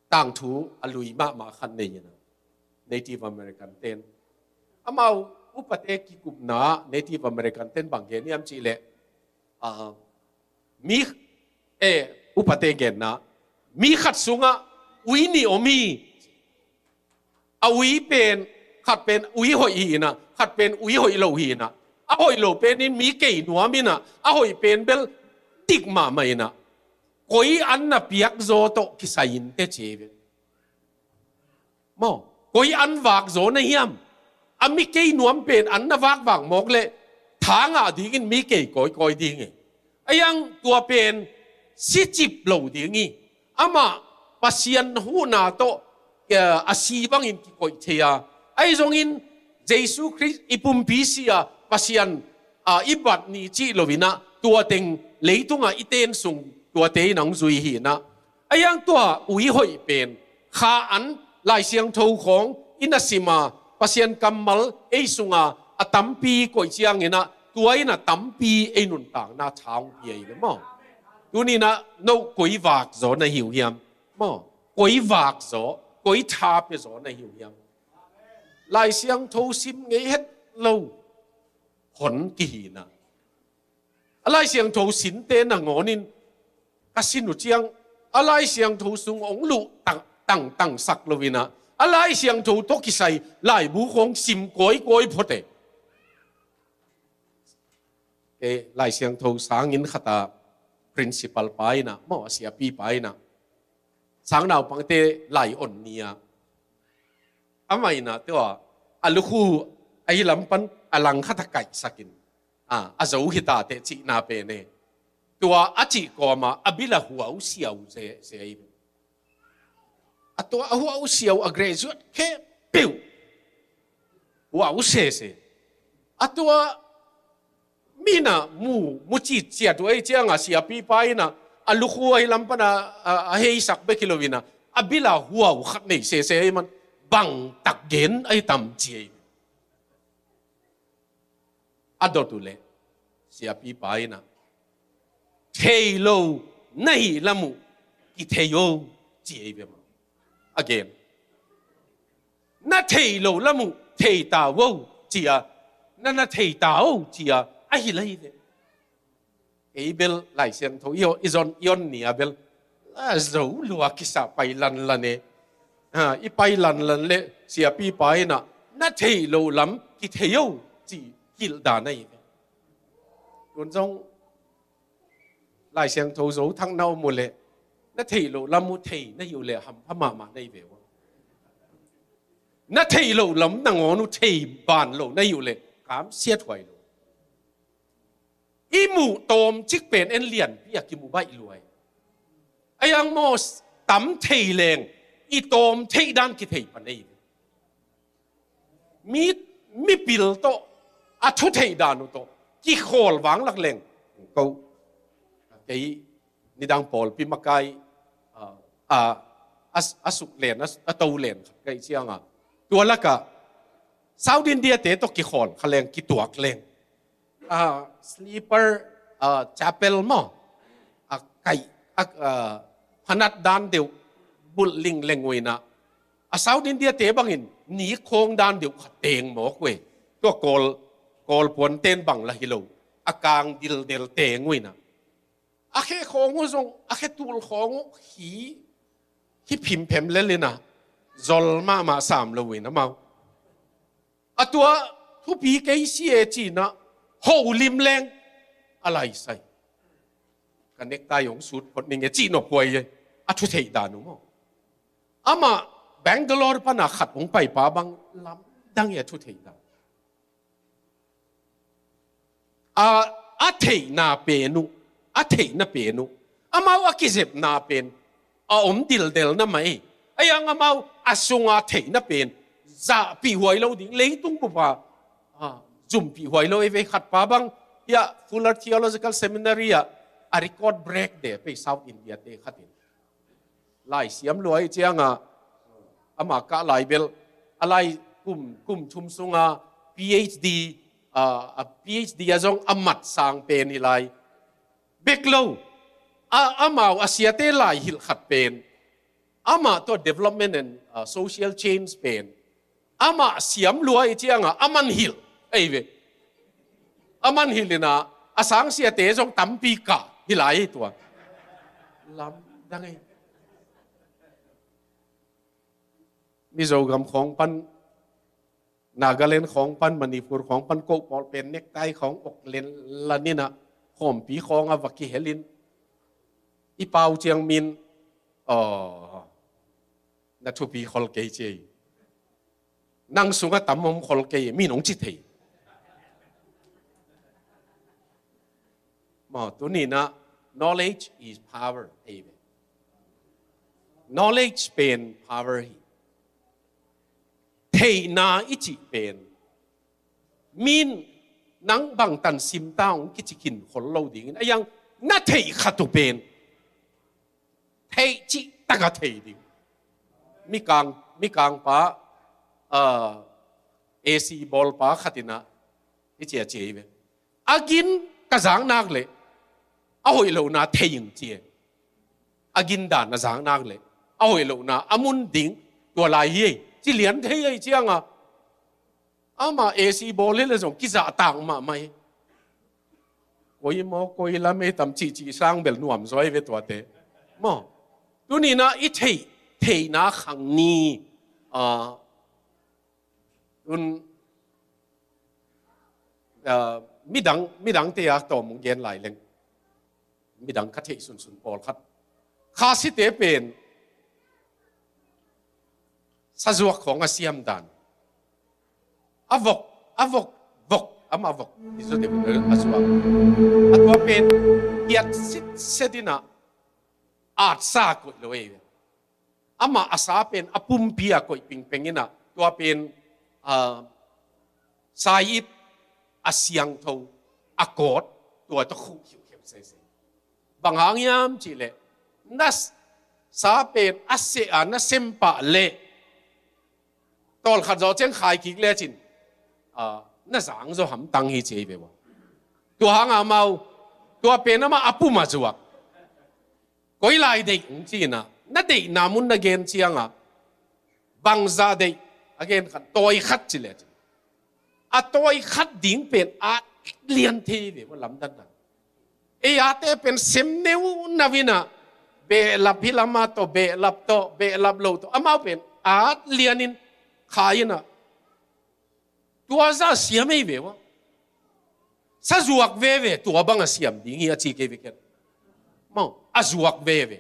tangthu a lui mahmah khat nei in ah, Native American ten. Amau upate kikupna Native American ten bang gen hiam cih leh, ah, mi, eh, upate genna, mi khat sungah ui nih om hi. A ui pen, khat pen ui hoih hi in ah, khat pen ui hoih lo hi in ah. A hoih lo pen in mi kei nuam in ah, a hoih pen bel dik mahmah in ah. Koi an na piak zaw tawh kisai in teh ci ei ve. Maw, koi an vak zaw na hiam? A mi kei nuam pen an na vakvak mawk leh tha ngah dingin mi kei kawikawi ding e. A iang tua pen si cip lo ding hi. Amah Pasian huhna tawh, eh, a si bangin kikoih thei a, ahi zongin Jesu Khrist i pumpi si a Pasian, ah, i bat ni cih lo in ah tua teng leitungah i ten sung tuate in ah hong zui hi in ah. A iang tua ui hoih pen kha an Lai Siangtho khawng in a sim a, Pasian kammal ei sunga a tampi koih ciangin ah tua in ah tampi ei nuntakna tha hong pia hi ve maw. Tuni in ah no koi vak zaw na hi uh hiam maw? Koi vak zaw, koi tha pia zaw na hi uh hiam? Lai Siangtho sim ngei het lo hon kihi in ah. A Lai Siangtho sinte nangawnin ka sin uh ciang a Lai Siangtho sung hong luh tang, tang, tangsak lo in ah, a Lai Siangtho tawh kisai laibu khawng sim kawikawi phot e. Kei Lai Siangtho sanginn khat a principal pa in ah maw, a siapi pa in ah sang naupangte lai on ni a, amah in ah tua a lukhu ahi lam pan a langkhat a kaihsak in, A, a zo hi ta teh cihna pen e. Tua a cih kawmah a bil a huau siau se, se ahi. A tua a huau siau a graduate khempeuh huau sese. A tua mi in a mu, mu citciat uh ei ciangah siapipa in a, a lukhu ahi lam pan a, a, a heisak bek hi lo in a, a bil a huau khat nei sese ahi man, bangtak gen ahi tam ci ei. A dot uh leh siapipa in a, thei lo na hih lam uh kithei o ci ei ve maw. A gen, na thei lo lam uh thei ta o ci a, na, na thei ta o ci a, a hilh ahi ve. Kei bel Lai Siangtho i on, i zon, i on ni a bel, a zo lua kisa pai lanlan e. Ha, i pai lanlan leh siapipa in a, na thei lo lam kithei o ci hilh dan ahi ve. Tun zong Lai Siangtho Zo thak na om uh leh, na thei lo lam uh thei na hih uh leh hampha mahmah na hi ve ua. Na thei lo lam nangawn uh thei ban lo na hih uh leh kamsiat huai lo. I muh tawmcik pen en lianpi a kimu baih lua hi. A yang maw, tam thei leng i tawm theih dan kithei pan ei. Mi, mipil tawh a thu theih dan uh tawh kikhawl vanglak leng ko. Kei nidang pawlpi makai a, a, a, a suk len, a, a to len khat ka hih ciangah, tua lakah South India te tawh kikhawl kha leng, kituak leng, a, sleeper, a, chapel maw, a, kaih, a, a, phanat dan deuh bulh lingleng uh in a, a South India te bangin ni khawng dan deuh khat teng mawk uh e. Tua Kawl, Kawl puanten bang lah hi lo, a kang dildel teng uh in a, a khe khawng uh zong, a khe tul khawng uh hi, hi phimphem lel in a, zol mahmah sam lo uh in amau. A tua thupi kei si e ci in a, holim leng a laisai. Ka necktie hong sut phot ning e cih nop huai e. A thu theih dan uh maw. Amah Bangalore pan a khat hong paipa bang lamdang e a thu theih dan. A, a theihna pen uh, a theihna pen uh, amau a kizepna pen a om dildel na mah ei. A yang amau a sunga theihna pen zahpih huai lo ding, leitung bup a, a, zumpih huai lo ei ve. Khatpa bang hiah Fuller Theological Seminary ah a record break de pei South India te khat in. Lai siam lua ahih ciangah, ama kah lai bel, a lai kum, kum thum sunga PhD, a, a PhD a zong a mat sang pen hi lai. Bek lo, a, amau a siate lai hilh khat pen, amah tua development and, a, social change pen, amah siam lua ahih ciangah, a man hilh, ei ve. A man hilh in a, a sangsiate zong tampi kah hi lai hi tua. Lamdang ei. Mizo gam khawng pan, Nagaland khawng pan, Manipur khawng pan, koh pawl pen necktie khawng ok len lan in a, khawmpi khawng a va kihel in, i pau ciang min, aw, na thupi khol kei ci ei. Nang sungah tam om khol kei, min hong ci thei. Maw, tuni in a, knowledge is power, amen. Knowledge pen power hi. Theihna i cih pen, min nang bangtan sim ta hong kici khin khol lo dingin, a yang na theih khat uh pen theih cih taka thei ding. Mikang, mikangpa, a, AC bawlpa khat in a, i cia cia hi ve. A gin ka zak nak leh a hoih lohna thei ing ci e. A gin dan a zak nak leh a hoih lohna a mun ding tua lai hi ei, ci lian thei ahih ciangah, amah AC bawl hi leh zong kizahtak mahmah hi. Koi maw, koi lam ei tam cihcih sang bel nuam zaw ei ve tuate. Maw, tuni in a i theih, theihna khang ni, a, tun, a, midang, midangte a tawm hong gen lai leng, midang ka theih sunsun pawlkhat, Khasite pen sazuak khawng a siam dan, a vok, a vok, vok, amah vok hi zaw deuh a zuak. A tua pen hiat sitset in ah, atsa koih lo ei ve. Amah a sa pen a pumpi a koih pingpeng in ah, tua pen, ah, sai-ip a siangtho a kawt, tua tawh khuh khiuhkhiuh sese. Bang hang hiam cih leh, na s-, sa pen a seh a na sem pah leh, tawlkhat zawh ciang khai kik lecin, ah, na zang zaw hamtang hi ci ei ve ua. Tua hang a amau, tua pen amah a pum a zuak. Koi lai deih hong ci in ah, na deihna mun na gen ciang ah, bangzah deih, a gen khat, tawi khat ci lecin, a tawi khat ding pen at lian thei ve ua, lamdang na. Ei ate pen sem neu nau in ah, behlap hi lam ah tawh, behlap tawh, behlap lo tawh, amau pen at lian in khai in ah, tua zah siam ei ve ua. Sa zuak veve, tua bang a siam ding hi a ci kei ve khiat. Mau, a zuak veve.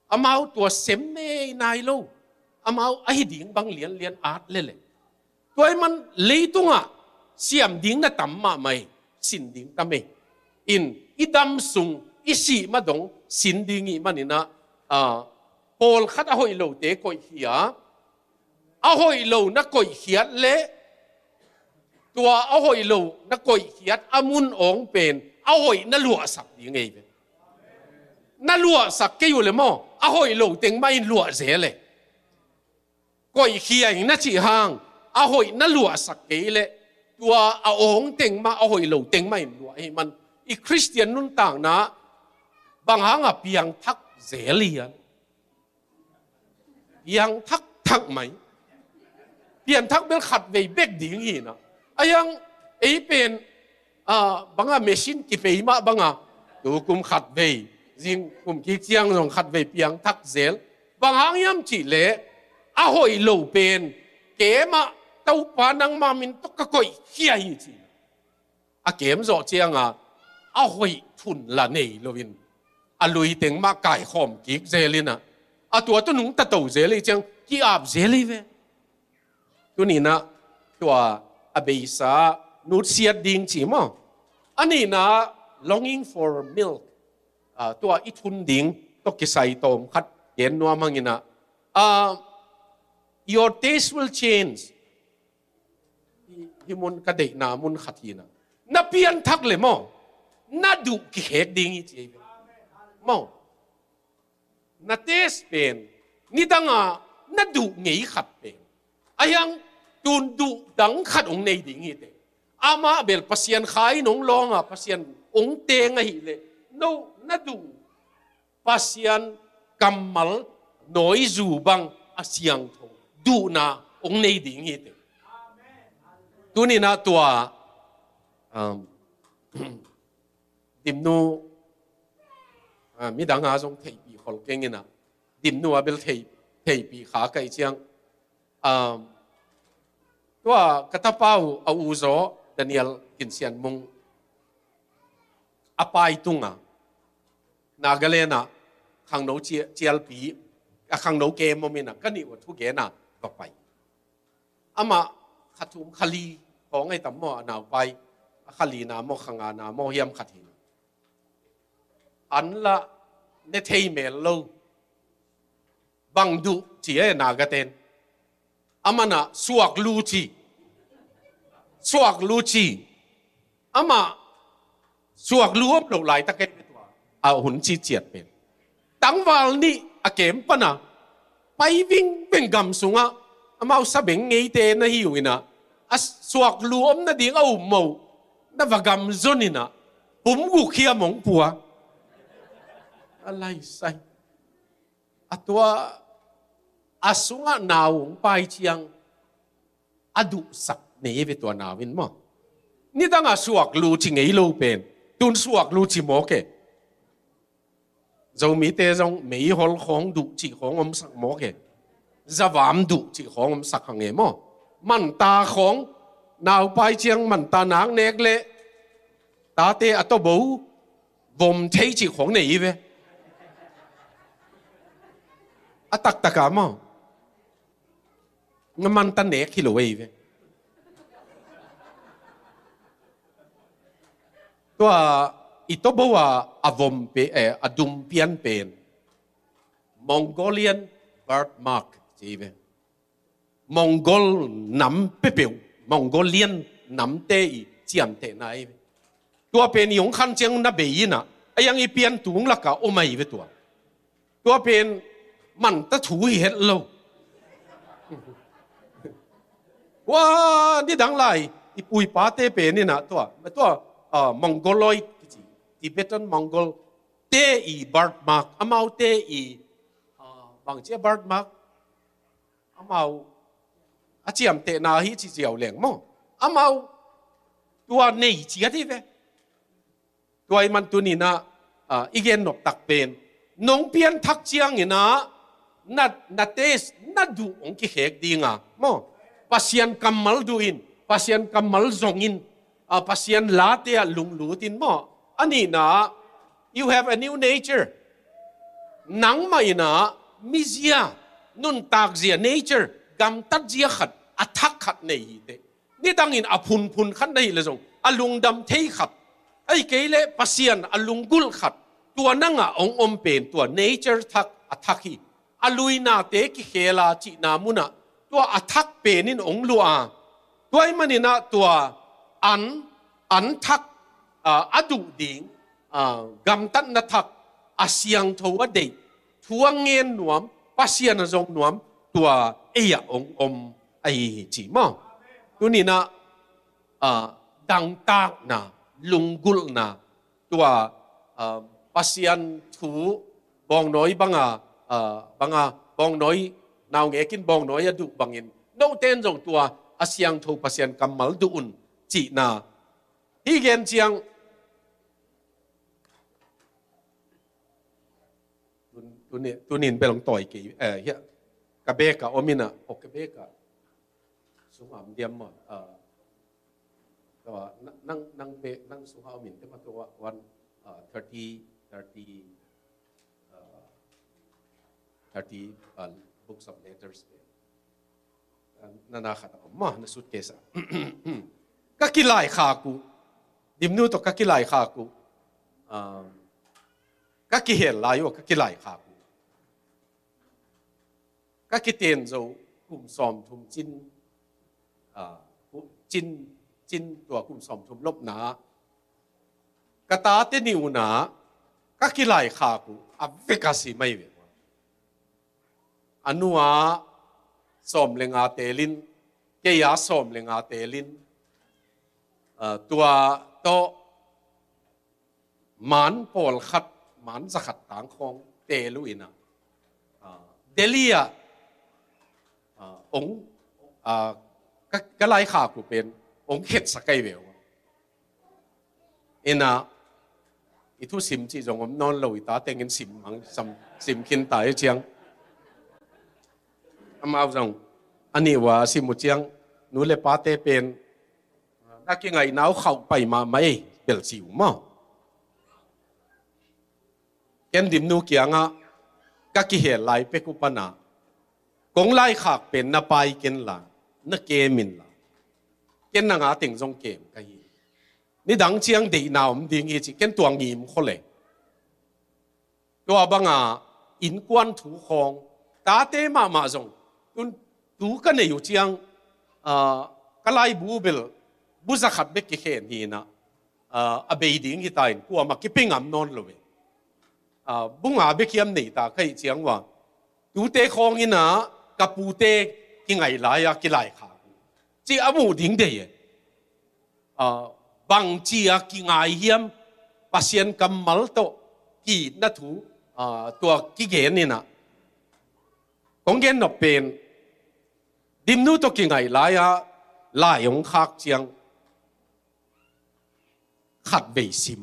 Amau tua sem nei nai lo. Amau ahi ding bang lianlian at lele. Tua ahih man leitungah siam ding na tam mahmah ei, sin ding tam ei. In, i dam sung, i sih mah dong sin ding ih man in ah, ah, pawlkhat a hoih lote koihkhia, a hoih lo na koihkhiat leh, tua a hoih lo na koihkhiat a mun awng pen a hoih na luahsak ding ei ve. Na luahsak kei uh leh maw, a hoih lo teng mah in luah zel e. Koihkhia ing na cih hang, a hoih na luahsak kei leh, tua a awng teng mah, a hoih lo teng mah in luah ahih man, i Khristian nuntakna bang hang a piangthak zel hiam? Piangthak thak mai. Pianthak bel khatvei bek ding hi na. A hiang ei pen, ah, bang a machine kipei mah bang a, tu kum khatvei, zing kum kik ciang zong khatvei piangthak zel. Bang hang hiam cih leh, a hoih lo pen, keimah Topa nangmah min tawh ka koihkhia hi ci. A kem zawh ciang a, a hoih thun la nei lo in, a lui teng mah kaikhawm kik zel in ah, a tua tawh nungta to zel hi ciang, ki-ap zel hi ve. Tuni in ah, tua a beisa nutsiat ding ci maw. A nihna, longing for milk. Ah, tua i thun ding tawh kisai tawm khat gen nuam hang in ah, ah, your taste will change. Hih, hih mun ka deihna mun khat hi na. Na pianthak leh maw, na duh kikhek ding hi ci ei ve. Maw. Na taste pen, nidang a na duh ngei khat pen, a hiang tun duh dang khat hong nei ding hi teh. Amah bel Pasian kha in hong lawng a, Pasian hong teng ahih leh, no, na duh Pasian kammal nawizu bang a siangtho duhna hong nei ding hi teh. Tuni in ah tua, um, Dimnu, ah, midang a zong theihpih khol keng in ah, Dimnu a bel thei, theihpih kha ka hih ciang, um, tua ka tapa uh a u zaw Daniel Gin Sian Mung a pai tung a, Nagaland ah khangno cia-, cialpi, a khangno kem om in ah, ka nih uh a thugen a va pai. Amah kha thum kha li khawng ahi tam maw, a naupai, a kha lina maw, kha ngana maw hiam khat hi. An lah ne thei mel lo. Bang duh ci e Naga ten. Amah in ah suak lu ci. Suak lu ci. Amah suak lu om loh laitak e tua, a hun ciciat pen. Tangval nih a kem pan a pai vingveng gam sungah, amau sabeng ngeite na hi uh in ah, a suak lu om nading a um mawh, na va gam zon in ah, pum guk hiam hong pua. A laisai. A tua, a sungah nau hong pai ciang, a duhsak nei ve tua nau in maw. Nidang a suak lu ci ngei lo pen, tun suak lu ci mawk e. Zomite zong meihol khawng duh cih khawng omsak mawk e. Zavam duh cih khawng omsak hang e maw. Manta khawng, naupai ciang manta nak nek leh, tate a tawbo vom thei cih khawng nei hi ve. A taktak a maw. Nga manta nek hi lo ei ve. Tua i tawbo a a vom pe, eh, a dum pian pen Mongolian birthmark ci ve. Mongol nam pepeuh, Mongolian namte i ciamtehna hi ve. Tua pen i hong khan ciang na bei inah a iang i pian tung lakah om ahi ve tua. Tua pen manta thu hi het lo. Ua, nidang lai i pu i pate pen inah tua, tua, ah, Mongoloid kici, Tibetan Mongol te i birthmark, amaute i, ah, bangci a birthmark, amau a ciamtehna hi ci ziau leng maw. Amau tua nei ciat hi ve. Tua ahih man tuni inah, ah, i gen noptak pen nong pianthak ciang inah na, na taste, na duh hong kikhek ding a maw. Pasian kammal duh in, Pasian kammal zong in, ah, Pasian late ah lunglut in maw. A nihna, you have a new nature. Nangmah inah mizia, nuntakzia, nature, gamtatzia khat, a thak khat nei hi teh. Nidangin a phunphun khat na hih leh zong a lungdam thei khat, ahih kei leh Pasian a lunggulh khat, tua nang ah hong om pen tua nature thak, a thak hi. A luinate kikhel a cihna munah tua a thak pen in hong luah a, tua ahih man inah tua an, an thak, ah, a duh ding, ah, gamtatna thak, a siangtho a deih, thu a ngen nuam, Pasian a zong nuam, tua ei ah hong om ahi hi ci maw. Tuni inah, ah, dangtakna, lunggulhna, tua, ah, Pasian thu bawngnawi banga, ah, banga bawngnawi, naungek in bawngnawi a duh bangin note in zong tua a siangtho Pasian kammal duh un cihna hi gen ciang. Tun-, tuni, tuni in bel hong tawi kei, eh, hiah ka bek ah om inah, oh, ka bek ah sungah om diam maw. Ah, tua, na-, nang, nang bek, nang sungah om in teh maw, tua one, ah, thirty, thirty, ah, thirty, ah, books of letters pen. Ah, na, na khat a om maw, na suitcase ah. Ka kilaikhak uh, Dimnu tawh ka kilaikhak uh, ah, ka kihel lai uh, ka kilaikhak uh. Ka kiten zo kum sawmthum cin, ah, ku-, cin, cin tua kum sawmthum lopna ah ka tate nih un ah ka kilaikhak uh, a vek a sim ahi ve. A nu ah sawm le nga teel in, kei ah sawm le nga teel in, ah, tua tawh man pawlkhat, man zakhat tang khawng teel uh inah, ah, Delhi ah, ah, hong, ah, ka, ka laikhak uh pen hong khetsak ahi ve uh. Inah, i thusim cih zong om nawn lo, i ta tengin sim mang, sam, sim khin ta hi ciang. Amau zong a nih uh a sim uh ciang, nu le pate pen na kingaihna uh khauh pai mahmah ei, bel ci uh maw. Ken Dimnu kiangah ka kihel lai pek uh panah, kong laikhak pen na pai ken la, na kem in la, ken nang a teng zong kem ka hi. Nidang ciang deihna om ding hi ci, ken tua ngim khol e. Tua banga innkuan thu khawng, tate mahmah zong, tun, tu ka nei uh ciang, ah, ka laibu bel bu zakhat bek kikhen hi inah, ah, a bei ding hi ta in, kuamah kipia ngam nawn lo ve. Ah, bu nga bek hiam nei ta ka hih ciang uh a, tute khawng inah ka pute kingaih lai-a kilaikhak uh ci a muh ding dei e. Ah, bangci a kingai hiam, Pasian kammal tawh ki-itna thu, ah, tua kigen inah. Kong gen nop pen, Dimnu tawh kingaih lai-a lai hong khak ciang khatvei sim.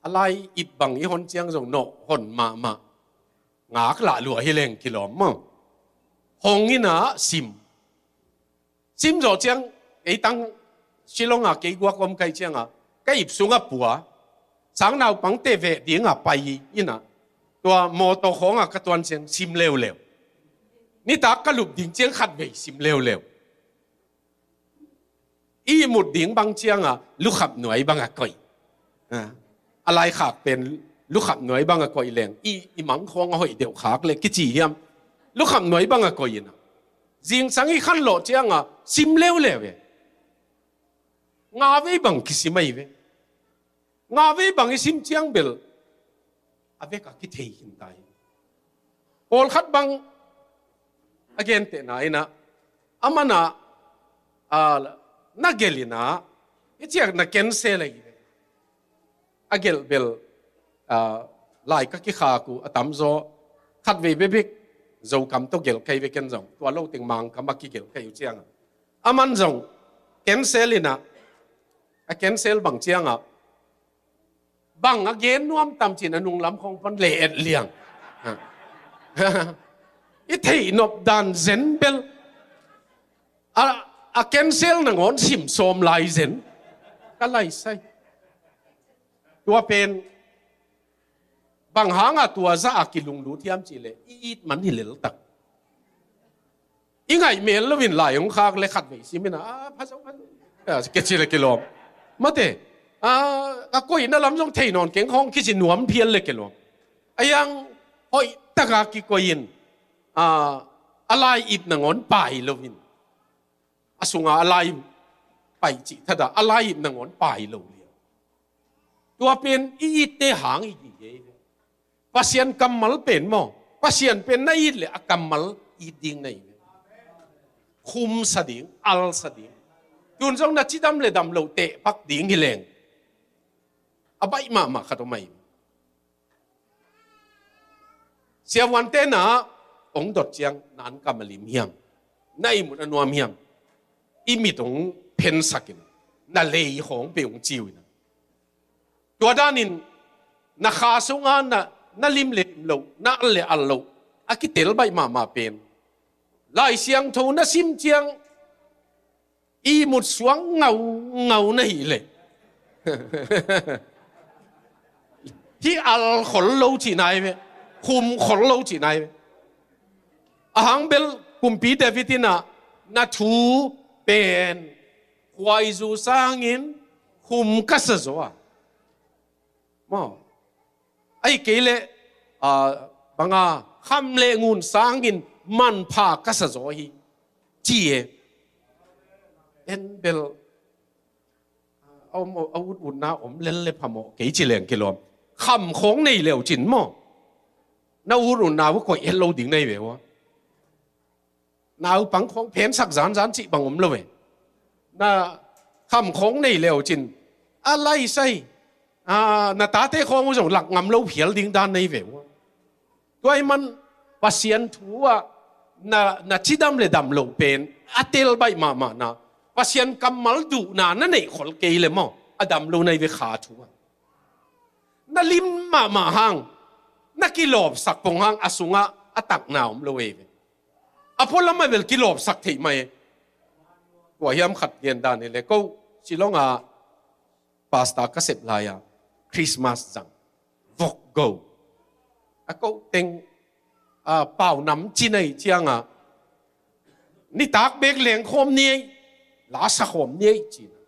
A lai ip bang i hon ciang zong nawh hon mahmah. Ngak lah lua hi leng kilawm maw. Hong inah sim. Sim zawh ciang, kei tang Shillong ah kei guak om ka hih ciangah, ka ip sungah pua, sang naupangte veh dingah pai inah, tua mawtaw khawngah ka tuan ciang sim leuleu. Nitak ka lup ding ciang khatvei sim leuleu. I ihmut ding bang cianga lukhap nuai bang a koih. A laikhak pen lukhap nuai bang a koih leng i, i mangkhawng a hoih deuh khak le kici hiam? Lukhap nuai bang a koih ina. Zingsang i khanlawh cianga sim leuleu e. Nga vei bang kisim ahi ve. Nga vei bang i sim ciang bel a vek a kithei khin ta hi. Pawlkhat bang a gentehna ina a mana a na gelina i ciak na cancel ahi ve. A gelh bel a lai ka kikhak uh a tamzaw khatvei bebek Zokam tawh gelh kai ve ken zong tua lo teng Mangkam a kigelh kai uh cianga a man zong cancel ina a cancel bang cianga bang a gen nuam tam cin a nunglam khong pan le et liang. I theih nop dan zen bel a, a cancel nangawn sim sawm lai zen ka lai sai. Tua pen bang hanga tua za a kilunglut hiam cihleh i it man hi leltak. I ngaih mel loin lai hong khak le khatvei simin a phazo phazo kici le kilawm. Mate a koihna lam zong thei nawn keng khawng kici nuam phial le kilawm. A yang hoih taka kikoihin a lai ip nangawn pai loin a sunga a lai pai cih thada a lai ip nangawn pai lo liang. Tua pen i itte hang i hi hi. Pasian kammal pen maw? Pasian pen na it le a kammal it ding na hi ve. Khumsa ding, alsa ding. Tun zong na cidam le dam lo tehpak ding hi leng a baih mahmah khat om ahi. Siavuante na ong dot ciang na an kam a lim hiam? Na ihmut a nuam hiam? I mit ong phensakin na lei hong pe ong ciu ina. Tua danin na kha sunga na, na lim le lim lo, na al le al lo a kitel baih mahmah pen Lai Siangtho na sim ciang ihmut suang ngau ngau na hi le hi al khol lo ci nai ve, khum khol lo ci nai ve. Ahang bel kumpi David ina na thu pen khuaizu sangin khum ka sa zaw a. Maw? Ahi kei le banga kham le ngun sangin manpha ka sa zaw hi ci e. En bel a om a ut utna om lel le phamawh kei ci leng kilawm. Kham khawng nei leu cin maw? Na ut utna uh koih het lo ding nei ve ua. Naupang khawng phensak zanzan cih bang om lo e. Na kham khawng nei leu cin a lai sai na tate khawng uh zong lak ngam lo phial ding dan nei ve ua. Tua i man Pasian thu ah na, na cidam le dam lo pen a tel baih mahmah na Pasian kammal duhna na neih khol kei le maw a dam lo na hi ve kha thu ah. Na lim mahmah hang na kilawpsak pong hang a sungah a takna om lo ei ve. A pualam a bel kilawpsak theih mah e. Kua hiam khat gen dan hi le ko Shillong a pastor ka sep lai a Christmas zang vok go a ko teng a pau nam cin ahi cianga nitak bek leng khawm ni ei, lasa khawm ni ei cina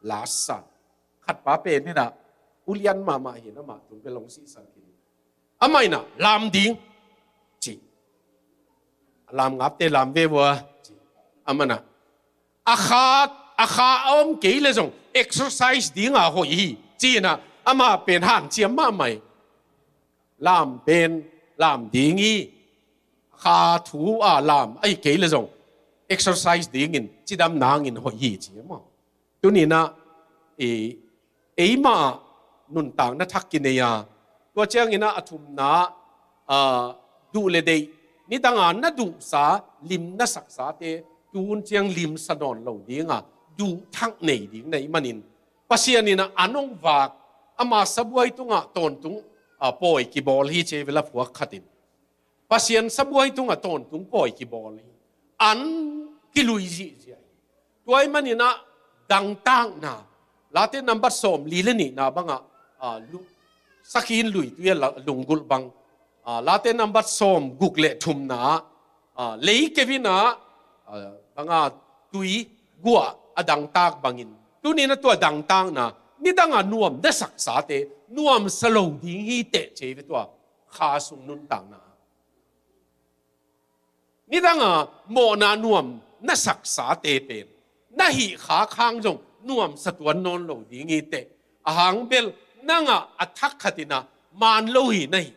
lasa khat pa pen hina ulian mahmah hin amah tung bel hong sihsan khin. Amah ina lam ding ci. A lam ngapte lam ve vua ci. Amana a kha a kha a om kei le zong exercise dinga hoih hi. Ci ina amah pen hanciam mahmah hi. Lam pen lam ding hi. Kha thu a lam ahi kei le zong exercise dingin cidam nangin hoih hi ci amah. Tuninah eimah nuntakna thak kinei a tua cianginah a thumna duh le deih nidanga na duhsa lim na saksate tun ciang limsa nawn lo dinga duh thak nei ding na ih manin Pasian inah a nong vak ama sabuai tungah tawntung pawi kibawl hi ci ei vela phuak khatin Pasian sabuai tungah tawntung pawi kibawl hi. An kilui zihziah hi. Tua ih maninah dangtakna late nambat sawm li le nihna bangah sakhin lui tui a lunggulh bang late nambat sawm guk le thumna ah lei kevinah banga tui guah a dangtak bangin, tuni-in a tua dangtakna, nidanga nuam na saksate nuamsa lo ding hi teh ci ve tua kha sung nuntakna. Nidanga mawhna nuam na saksate pen na hih khak hang zong nuamsa tuan nawn lo ding hi teh. A hang bel nanga a thak khatina man lo hi na hi.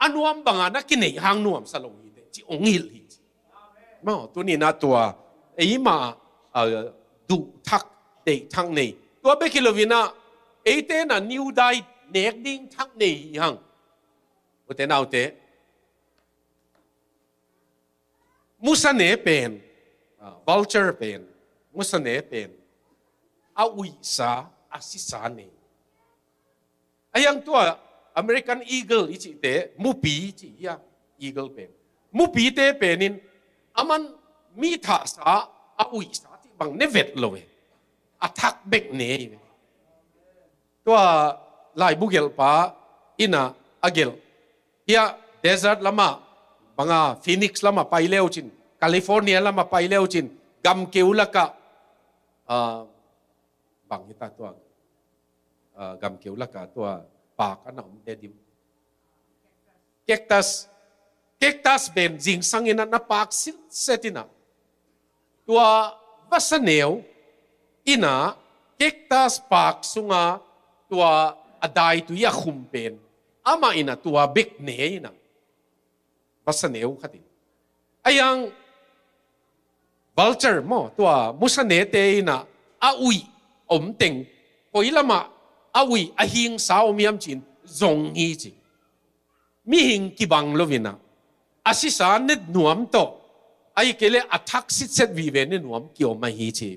A nuam banga na kineih hang nuamsa lo hi teh ci ong hilh hi ci. Maw, tuni-in a tua eima, ah, duh thak, deih thak nei. Tua bek hi loin a, eite na new diet nek ding thak nei hi hang. Ute naute, musane pen, ah, vulture pen, musane pen, a uihsa, a sisa nei. A hiang tua American eagle i cihte, mupi i cih hia, eagle pen. Mupite penin, aman mi thahsa, a uihsa cih bang ne vet lo e. A thak bek ne i ve. Tua laibu gelhpa in a gelh. Hia desert lama, banga Phoenix lama pai leucin, California lama pai leucin, gamkeu laka, ah, bang hita tua, ah, gamkeu laka tua pak a na om te dim. Cactus, cactus pen zingsangin a na pak silset in a. Tua vasaneu in a cactus pak sunga tua a daitui a khum pen amah in a tua bek ne in a. Vasaneu khatin. A hiang vulture maw, tua musanete in a, a uih om teng, koi lama a uih a hingsa om hiam cin zong hi ci. Mihing kibang loin a, a sisa ne nuam tawh, ahih kei leh a thak sitset vive ne nuam kiom ahi ci.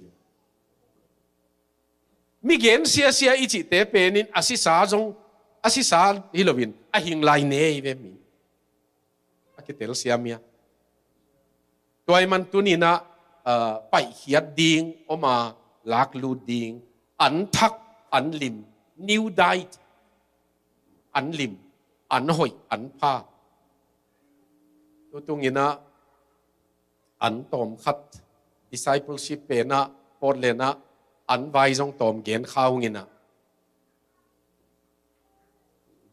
Mi gen siasia i cihte penin a sisa zong, a sisa hi loin a hing lai ne hi ve mi. A kitel siam hia. Tua ahih man tuni-in a, ah, paihkhiat ding om a, laklut ding, an thak, an lim, new diet, an lim, an hoih, an pha. Tutungin a, an tawm khat, discipleship pen a, Portland a, an vai zong tawm gen kha ung in a.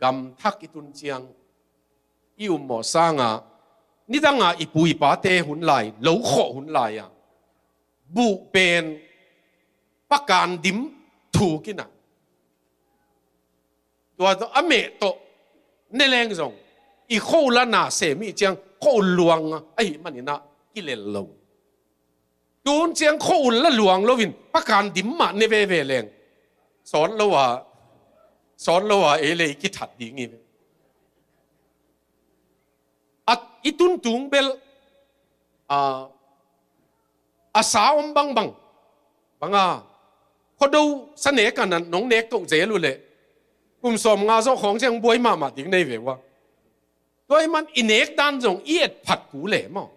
Gam thak i tun ciang, i ummawh sanga, nidanga i pu i pate hun lai, lo khawh hun lai a, buh pen pakan dim thuk in a. Tua tawh a meh tawh ne leng zong, i khua-ul a na sem i ciang khua-ul luang ahih manin a kilel lo. Tun ciang khua-ul la luang loin pakan dim mah ne veve leng, sawt lo a, sawt lo a ei le ei kithat ding hi. A, i tuntung bel, a, a sa om bangbang, banga, khuado sa nek a nong nek toh zel uh leh, kum sawmnga zawh khawng ciang buai mahmah ding nei ve ua. Tua ahih man i nek dan zong i et phat kul e maw.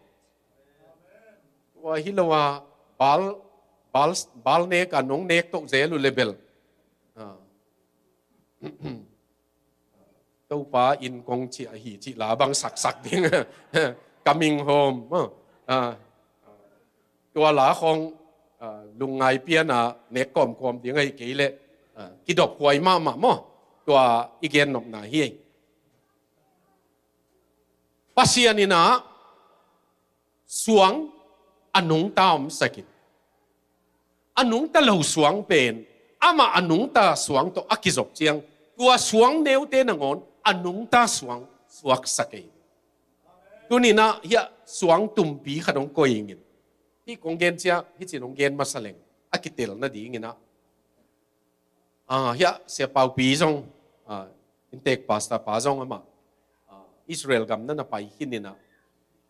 Tua hi lo a, bal, bal, bal nek a nong nek toh zel uh leh bel, ah, Topa inn kong cih ahi cih la bang saksak ding. Coming home maw. Ah, tua la khawng, ah, lungngai pian a nek kawmkawm ding ahih kei leh, ah, kidop huai mahmah maw. Tua i gen nopna hi. Pasian in a suang a nungta omsak in, a nungta lo suang pen amah a nungta suang tawh a kizop ciang, tua suang neute nangawn a nungta suang suaksak ei. Tuni-in a hiah suang tumpi khat hong koih ing in, hih kong gen ciang, hih cin hong gen masa leng a kitel nadingin a, ah, hiah Sia Paupi zong, ah, inntek pastor pa zong amah, ah, Israel gam na na pai khin in a,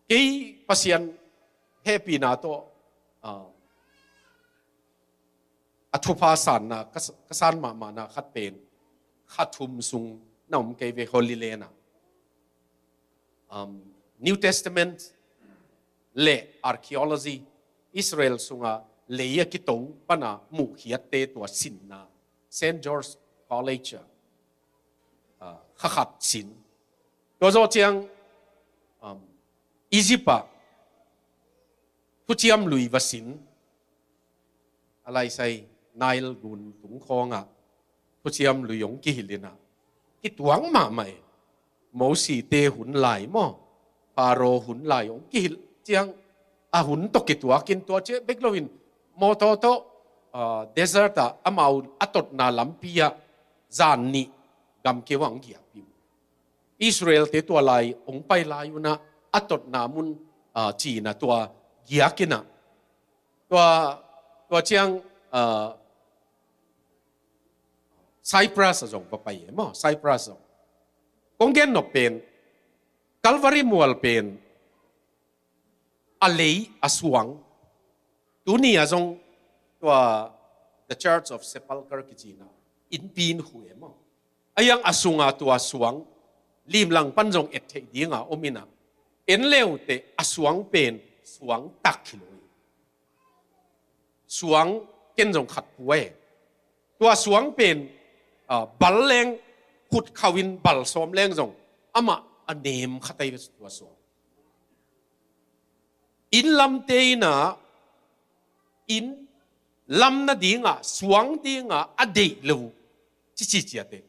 kei Pasian hehpihna tawh, ah, a thupha sanna ka, ka san mahmahna khat pen kha thum sung na om kei ve, Holy Land a, um, New Testament le archaeology, Israel sunga lei a kito pana muhkhiatte tua sinna, Saint George College a, ah, kha khat sin. Tua zawh ciang, um, Egypt a thuciam lui va sin. a laisai Nile gun tung khawngah thuciam lui hong kihilh inah kituak mahmah e. Mosite hun lai maw, Pharaoh hun lai hong kihilh ciang a hun tawh kituakin tua ciah bek loin mawtaw tawh, ah, desert ah amau a totna lampi ah zan nih gamkeu ah hong giakpih uh. Israelte tua lai hong pai lai unah a totna mun, ah, cina tua giakinah tua, tua ciang, ah, Cyprus a zong va pai e maw, Cyprus zong. Kong gen nop pen Calvary mual pen a lei a suang, tuni a zong tua The Church of Sepulchre kicina innpi in hu e maw. A iang a sunga tua suang limlang pan zong et theih dinga om inah en leuteh a suang pen suang tak hi lo hi. Suang ken zong khat pua e. Tua suang pen, ah, bal leng khut khauhin bal sawm leng zong amah a nem khat ahi ve tua suang. Inn lamte inah inn lam nadingah suang dingah a deih lo cici ciate.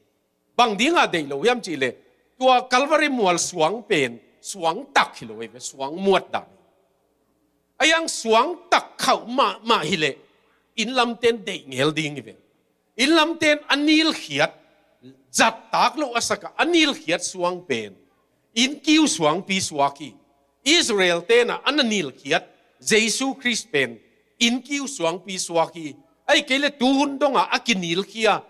Bang dingah deih lo hiam cihleh tua Calvary mual suang pen suang tak hi lo hi ve, suang muat dan. A iang suang tak khauh mahmah hileh inn lamten deih ngel ding hi ve. Inn lamten a nilkhiat, zattak lo a sakah a nilkhiat suang pen innkiu suangpi suak hi. Israel tenah a na nilkhiat Jesu Khrist pen innkiu suangpi suak hi. Ahih kei le tuhun dongah a kinilkhia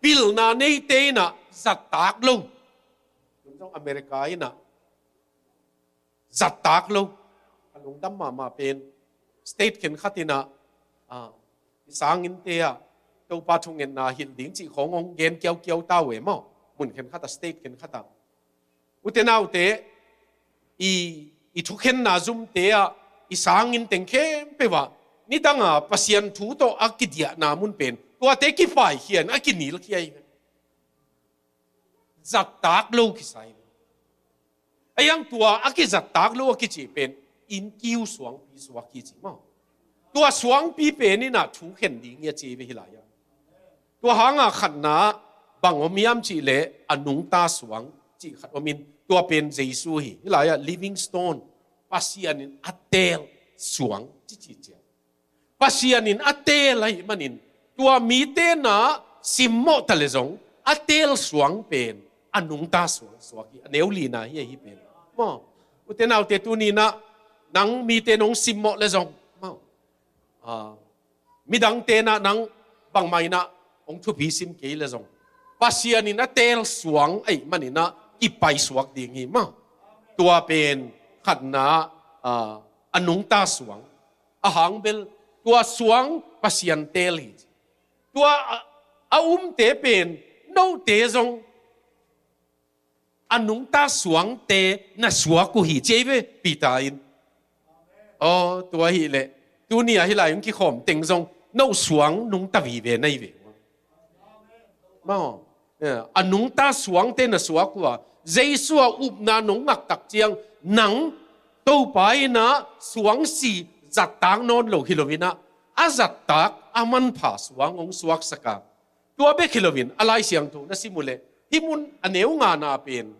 pilna neite inah zattak lo. Tun zong America inah zattak lo. A lungdam mahmah pen state khenkhat inah, ah, i sanginnte ah Topa thungetna hilh ding cih khawng hong gen kiaukiau ta uh e maw. Mun khenkhat ah, state khenkhat ah. Ute naute, i, i thukhenna zumte ah i sanginn teng khempeuh ah nidanga Pasian thu tawh a kidiahna mun pen tuate kipaikhian a kinilkhia hi. Zattak lo kisai. A iang tua a kizattak lo a kici pen innkiu suangpi suak hi ci maw. Tua suangpi pen inah thu khen ding hi a ci ve hi lai-ah. Tua hanga khatna bang om hiam cihleh a nungta suang cih khat om in tua pen Jesu hi. Hi lai-ah living stone, Pasian in a teel suang cici ciang. Pasian in a teel ahih manin tua mite na simmawh ta le zong a teel suang pen a nungta suang suak hi, a neu lina hi ahi pen. Maw, ute naute, tuni inah nang mite nong simmawh le zong maw, ah, midangte na nang bangmah inah hong thupi sim kei le zong Pasian in a teel suang ahih manin ah kipai suak ding hi maw. Tua pen khatna, ah, a nungta suang. A hang bel tua suang Pasian teel hi. Tua a, a umte pen note zong a nungta suangte na suak uh hi ci ei ve Peter in. Aw, tua hileh tuni a hi lai hong kikhawm teng zong no suang nungta vive na hi ve. Maw, eh, a nungta suangte na suak uh a, Jesu a upna nong ngaktak ciang nang Topa in ah suangsi zattak nawn lo hi lo in ah, a zattak a manpha suang hong suaksak a. Tua bek hi loin a Lai Siangtho na sim uh leh hih mun a neu ngana pen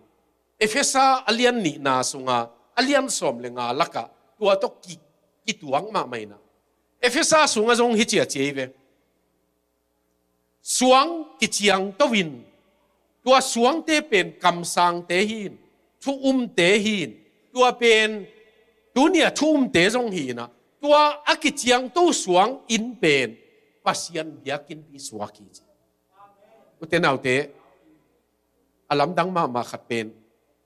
Efesa a lian nihna sunga a lian sawm le nga lakah tua tawh ki, kituak mahmah in ah. Efesa sungah zong hi ci a ci ei ve. Suang kiciangto in, tua suangte pen kamsangte hi in, thu umte hi in, tua pen tuni a thu umte zong hi in ah, tua a kiciangto suang in pen Pasian biakinnpi suak hi ci. Ute naute, a lamdang mahmah khat pen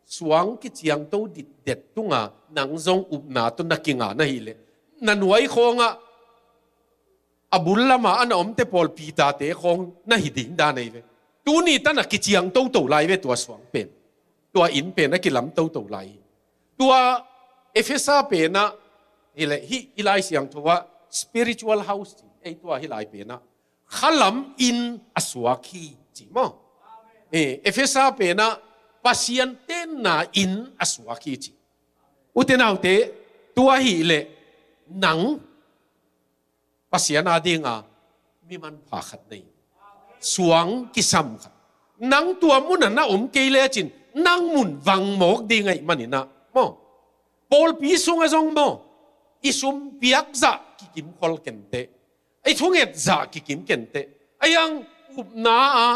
suang kiciangto ditdet tunga nang zong upna tawh na kinga na hileh na nuai khawngah a bul lama a na omte pawl Peter-te khawng na hi ding dan ahi ve. Tuni tan a kiciang toto lai ve tua suang pen. Tua inn pen a kilam toto lai hi. Tua Efesa pen ah hileh hih i Lai Siangtho ah spiritual house ci ei, tua hih lai pen ah khalam inn a suak hi ci maw. Eh, Efesa pen ah Pasian tenna inn a suak hi ci. Ute naute, tua hileh nang Pasian a dinga Mi manpha khat nei. Suang kisam khat. Nang tua munah na om kei lecin nang mun vang mawk ding ahih maninah maw, pawlpi sungah zong maw, i sum piak zah kikim khol kenteh, i thunget zah kikim kenteh, a hiang upna a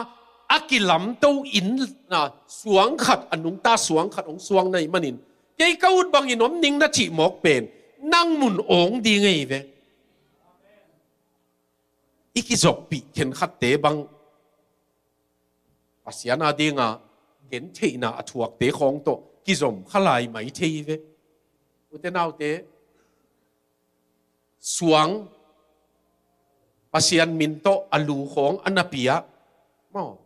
a kilamto inn na suang khat, a nungta suang khat hong suang na hih manin, kei ka ut bangin om ning na cih mawk pen nang mun awng ding ahi ve. I kizopih khenkhatte bang Pasian a dinga gentheihna a thuakte khawng tawh kizom kha lai mai thei ve. Ute naute, suang Pasian min tawh a lu khawng a na pia maw,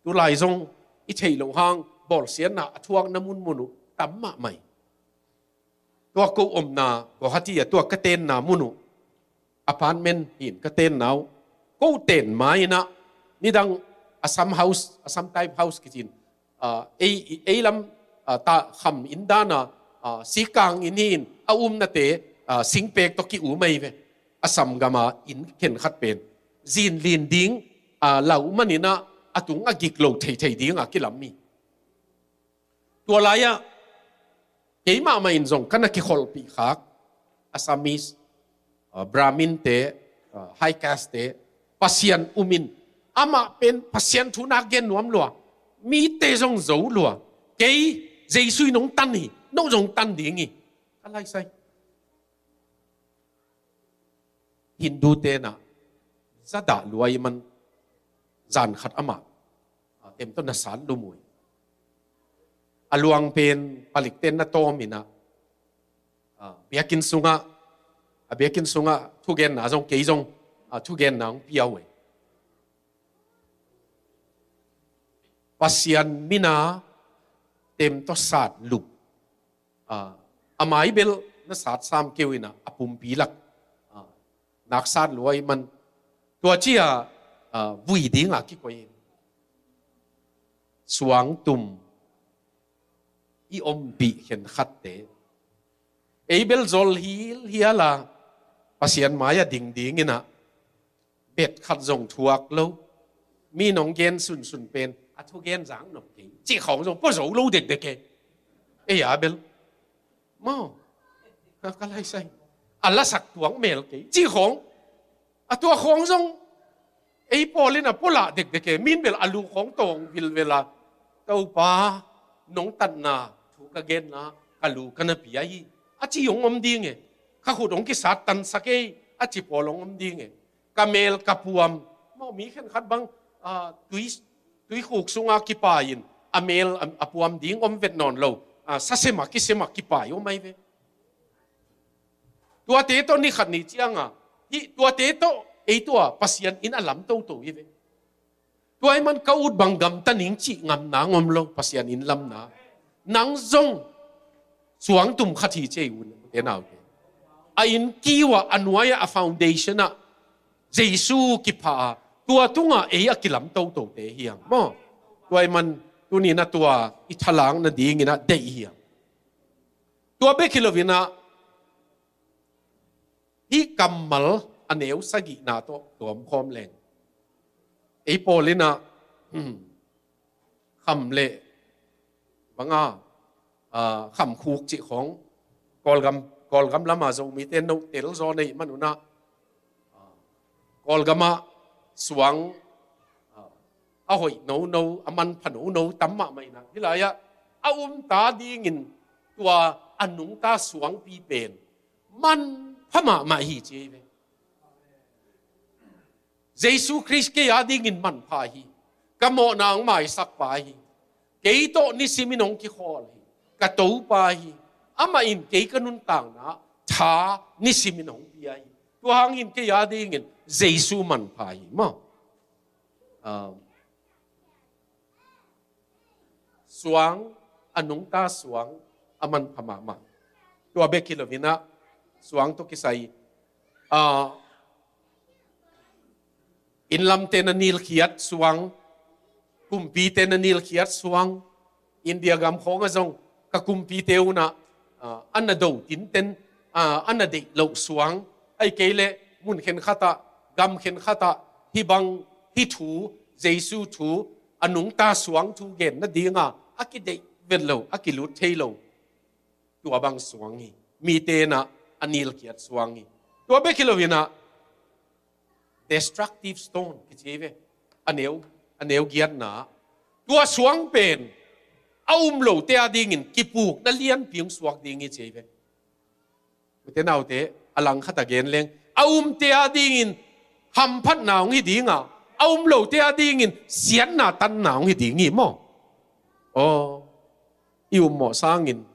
tulai zong i theih loh hang bawlsiatna a thuakna munmun uh tam mahmah hi. Tua ko omna Guwahati ah tua ka tenna mun uh, apartment hi-in ka tenna uh, ko ten ma-in ah nidang Assam House, Assam type house kici-in, ah, ei, ei lam, ah, ta kham inn dan a, ah, sikang inn hi-in a umnate, ah, singpek tawh ki-um ahi ve. Assam gama inn khenkhat pen zin lin ding, ah, lau maninah a tung a gik lo theithei dinga kilam hi. Tua lai-ah kei mahmah in zong ka na kikholhpih khak Assamese, ah, Brahmin te, ah, high caste te, Pasian um in, amah pen Pasian thu nak gen nuam lua, mite zong zo lua, kei Jesu in hong tan hi, no zong tan ding hi, ka laisai. Hindu tenah zadah luai man zan khat amah, ah, tem tawh na sat lum uh hi. A luang pen palik ten na tawm inah, ah, biakinn sungah, a biakinn sungah thugenna zong kei zong, ah, thugenna hong pia uh hi. Pasian mina tem tawh sat lup, ah, a mai bel na sat sam keu inah a pumpi lak, ah, nak sat luai man tua cia, ah, vui dinga kikoi hi. Suangtum i ompih khenkhatte ei bel zol hilhial a Pasian mai-ah ding dinginah bet khat zong thuak lo, mi nong gen sunsun pen a thugen zang nop kei cih khawng zong pua zo lo dekdek e. Ei a bel maw, ka, ka laisai, a lasak tuak mel kei cih khawng, a tua khawng zong ei pawl in a pua lah dekdek e. Min bel a lu khawng tawng vilvel a, Topa, nong tatna thu ka genna ka lu ka na pia hi, a ci hong om ding e. Ka khut hong kisat tansak ei, a ci pawl hong om ding e. Ka mel ka puam, maw, mi khenkhat bang, ah, tui, tuikhuk sunga kipai in a mel a, a puam ding om vet nawn lo, ah, sasem a kisem a kipai om ahi ve. Tuate tawh ni khat ni cianga, hih tuate tawh ei tua Pasian in a lam toto hi ve. Tua ahih man ka ut bang gamta ning cih ngamna ngom lo, Pasian in lamna. Nang zong suangtum khat hi cei un, ute naute. A inn kiu ah, a nuai ah, a foundation ah Jesu kipha a, tua tungah ei a kilam totote hiang maw. Tua ahih man tuni na tua i thalang nadingin ah deih hiang. Tua bek hi loin ah hih kammal a neu sagihna tawh tuamkhawm leng, ei pawl in ah, hmm, kham le banga, ah, khamkhuk cih khawng Kawlgam, Kawlgam lama Zomite note tel zaw nei man un ah, ah, Kawlgamah suang, ah, a hoih nono, a manpha nono tam mahmah in ah, hih lai-ah a umta dingin tua a nungta suangpi pen manpha mahmah hi ci hi ve. Jesu Khrist kei a dingin manpha hi. Ka mawhna hong maisakpa hi. Kei tawh nisimin hong kikhawl hi. Ka Topa hi. Amah in kei ka nuntakna tha nisimin hong pia hi. Tua hangin kei a dingin Jesu manpha hi maw. Um, suang, a nungta suang a manpha mahmah. Tua bek hi loin ah suang tawh kisai, ah, innlamte na nilkhiat suang, kumpite na nilkhiat suang, India gam khawngah zong ka kumpite un ah, ah, a na do tinten, ah, a na deih loh suang, ahih kei leh mun khenkhatah, gam khenkhatah, Hih bang, hih thu, Jesu thu, a nungta suang thu gen nadinga a kideih vet lo, a kilut thei lo, tua bang suang hi. Mite inah a nilkhiat suang hi. Tua bek hi loinah destructive stone kici hi ve. A neu, a neu giatna. Tua suang pen a um lote a dingin kipukna lianpi hong suak ding hi ci hi ve. Ute naute, a langkhat a gen leng, a umte a dingin hamphatna hong hi dinga, a um lote a dingin siatna tanna hong hi ding hi maw? Aw, i ummawh sangin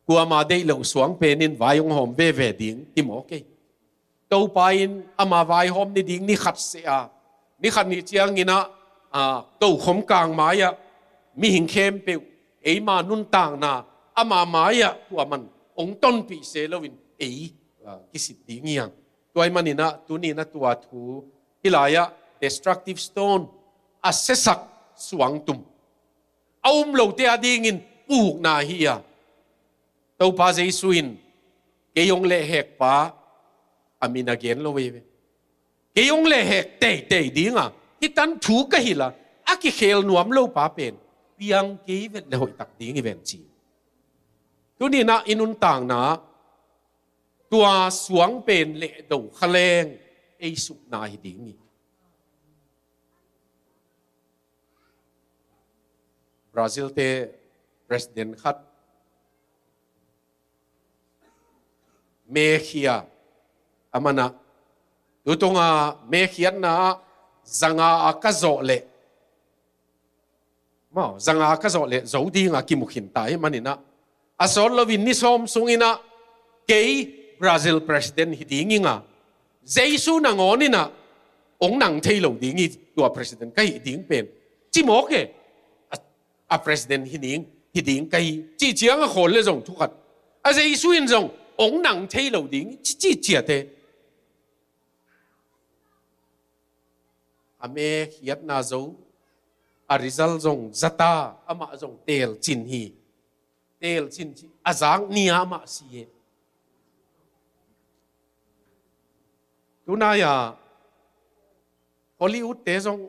kuama deih loh suang penin vai hong hawm veve ding hi maw kei? Topa in ama vaihawm ni ding ni khat seh a, ni khat ni cianginah, a, tokhom kang mai-ah mihing khempeuh eima nuntakna ama mai-ah tua man hong tonpih se loin ei, a, kisit ding hi hang. Tua ahih maninah tuninah tua thu hih lai-ah destructive stone, a siasak suangtum, a um lote a dingin pukna hi a, Topa Jesu in kei hong lehhekpa a min a gen lo hi ve. Kei hong lehhek teitei dinga hih tan thu ka hilh a, a kikhel nuam lopa pen piang kei vet le hoihtak ding hi ven ci. Tuninah i nuntakna tua suang pen lehdo kha leng ei supna hi ding hi. Brazil te president khat mekhia a manah, tutunga mekhiatna ah zanga a ka zawh leh, maw, zanga a ka zawh leh zo dinga kimukhin ta hi maninah, a sawt loin ni sawm sunginah kei Brazil president hi ding inga, Jesu nangawn inah hong nang thei lo ding hi, tua president ka hih ding pen ci mawk e. A, a president hi ning, hi ding ka hi cih ciang a khawl le zong thukhat, a Jesu in zong hong nang thei lo ding hi ci, ci ciate. A mekhiatna zo, a result zong zata, amah zong telcin hi. Telcin ci, a zak ni-a amah si e. Tunai-a Hollywood te zong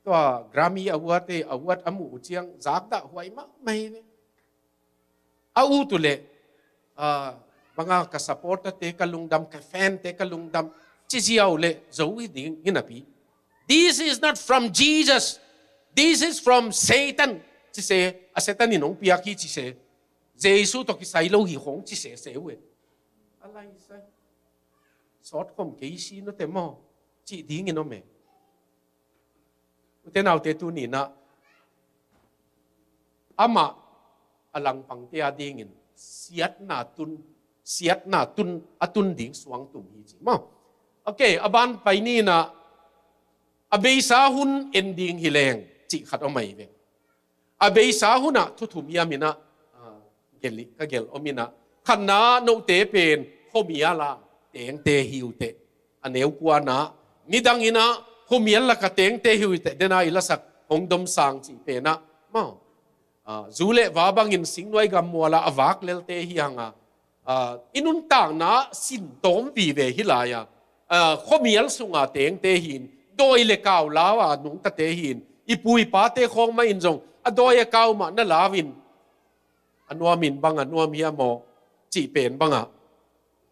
tua Grammy Award te, award a muh uh ciang zakdah huai mahmah hi ve. A ut uh leh, ah, banga ka supporter te ka lungdam, ka fan te ka lungdam ci ziau leh zo hi ding hi napi, "This is not from Jesus. This is from Satan," ci se, a Satan in hong piak hi ci se, Jesu tawh kisai lo hi khong ci sese uh e. A lai sai. Sawt khom kei si nute maw, cih dingin om e. Ute naute, tuninah amah a langpangte a dingin siatna tun, siatna tun, a tun ding suangtum hi ci maw. Ok, a ban pai ninah a beisa hun en ding hi leng cih khat om ahi ve. A beisa hunah thu thum hiam inah, ah, gelh, ka gelh om inah, khatna, note pen khuamial a tengte hi uh teh. A neu kuana, nidang inah khuamial laka tengte hi uh teh, dena i lasak hong domsang cih penah maw, ah, zu le va bangin singnuai gammuala a vak lelte hi hanga, ah, i nuntakna sin tawm vive hi lai-a, ah, khuamial sunga tengte hin, dawi le kau lau a nungtate hin, i pu i pate khawng mah in zong a dawi a kau mah na lau in, a nuamin bang a nuam hiam aw cih pen bangah,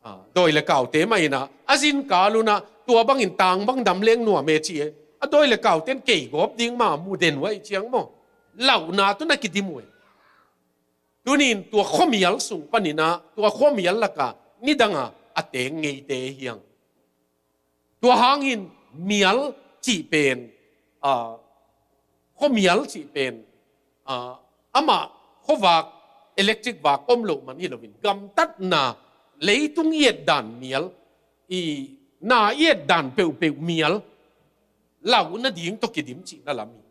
ah, dawi le kaute mah inah a zinkal unah tua bangin tang bang dam leng nuam e ci e. A dawi le kaute in kei gawp ding mah mu den uh ahih ciang maw, lauhna tun a kidim uh e. Tunin tua khuamial sung paninah tua khuamial laka nidanga a teng ngeite hi hang. Tua hangin mial cih pen, ah, khuamial cih pen, ah, amah khuavak, electric vak om loh man hi loin, gamtatna, leitung i et dan mial, i na i et dan peuhpeuh mial, lau nading tawh kidim cihna lam hi.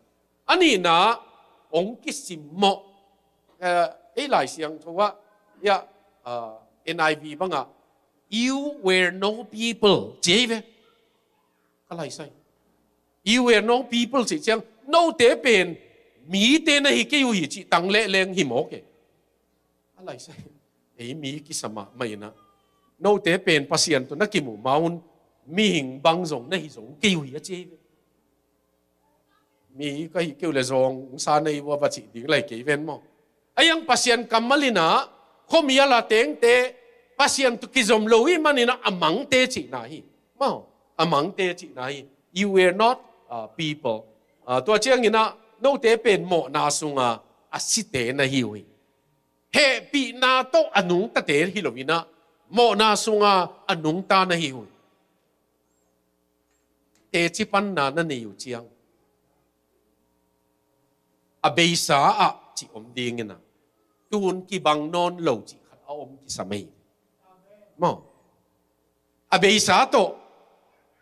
A nihna, hong kisimmawh, eh, ei Lai Siangtho ah, ya, ah, N I V bangah, "You were no people," ci hi ve. Ka lai sai. "You were no people," cih ciang, note pen mite na hi kei uh hi cih tang leh leng hi mawk e. A lai sai. Ei mi kisa mahmah inah, note pen Pasian tawh na kimuh ma un, mihing bang zong na hi zo kei uh hi a ci hi ve. Mi ka hih kei uh leh zawngsa na hi uh a va cih ding lai kei ven maw? Ahi zong Pasian kammal in ah khuamial a tengte Pasian tawh kizom lo ahih manin ah a mangte cihna hi. Maw, a mangte cihna hi. You were not, uh, people. Uh, tua ciangin ah note pen mawhna sunga a site na hi uh hi. Hehpihna tawh a nungtate hi lo in ah mawhna sunga a nungta na hi uh hi. Teci panna na nei uh ciang a beisa ah cih om dingin ah tun kibang nawn lo cih khat a om kisam hi. Maw, a beisa tawh,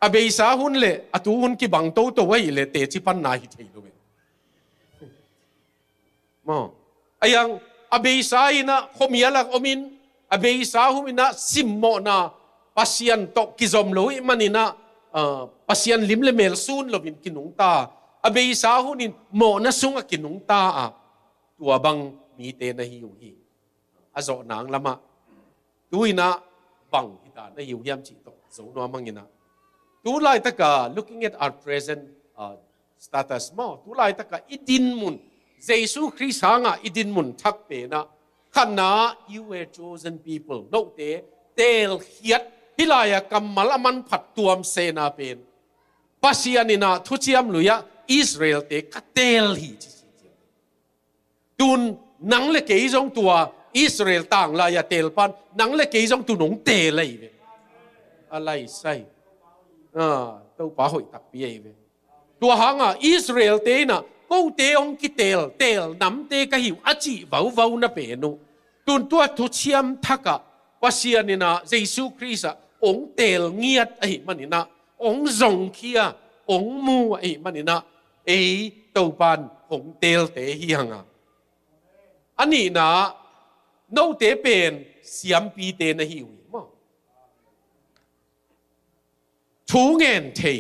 a beisa hun leh a tu hun kibang toto ahih leh teci panna hi thei lo hi. Maw, ahi zong a beisa in ah khuamial ah om in, a beisa hun in ah simmawhna Pasian tawh kizom lo ahih manin ah, ah, Pasian lim leh mel sun loin kinungta, a beisa hun in mawhna sungah kinungta ah tua bang mite na hi uh hi. A zawh nang lamah tu in ah bang hita na hi uh hiam cih tawh zo nuam hang in ah, tu laitak ah looking at our present, uh, status maw, tu laitak ah i dinmun, Jesu Khrist hangah i dinmun thak pen ah, khatna, you were chosen people, note teelkhiat, hih lai-ah kammal a manphat tuam sena pen Pasian in ah Thuciam Lui ah Israel-te ka teel hi ci, ci, ci. Tun nang leh kei zong tua Israel tanglai-a teel pan nang leh kei zong tun hong teel ahi ve. A laisai. Ah, Topa hoih takpi ahi ve. Tua hangah Israel-te in ah kote hong kiteel, teel namte ka hi uh a cih vauvau na pen uh, tun tua Thuciam Thak ah Pasian in ah Jesu Khrist ah hong teel ngiat ahih manin ah, hong zongkhia, hong mu ahih manin ah, ei Topan hong teelte hi hang a. A nihna, note pen siampite na hi uh hi maw? Thu ngen thei,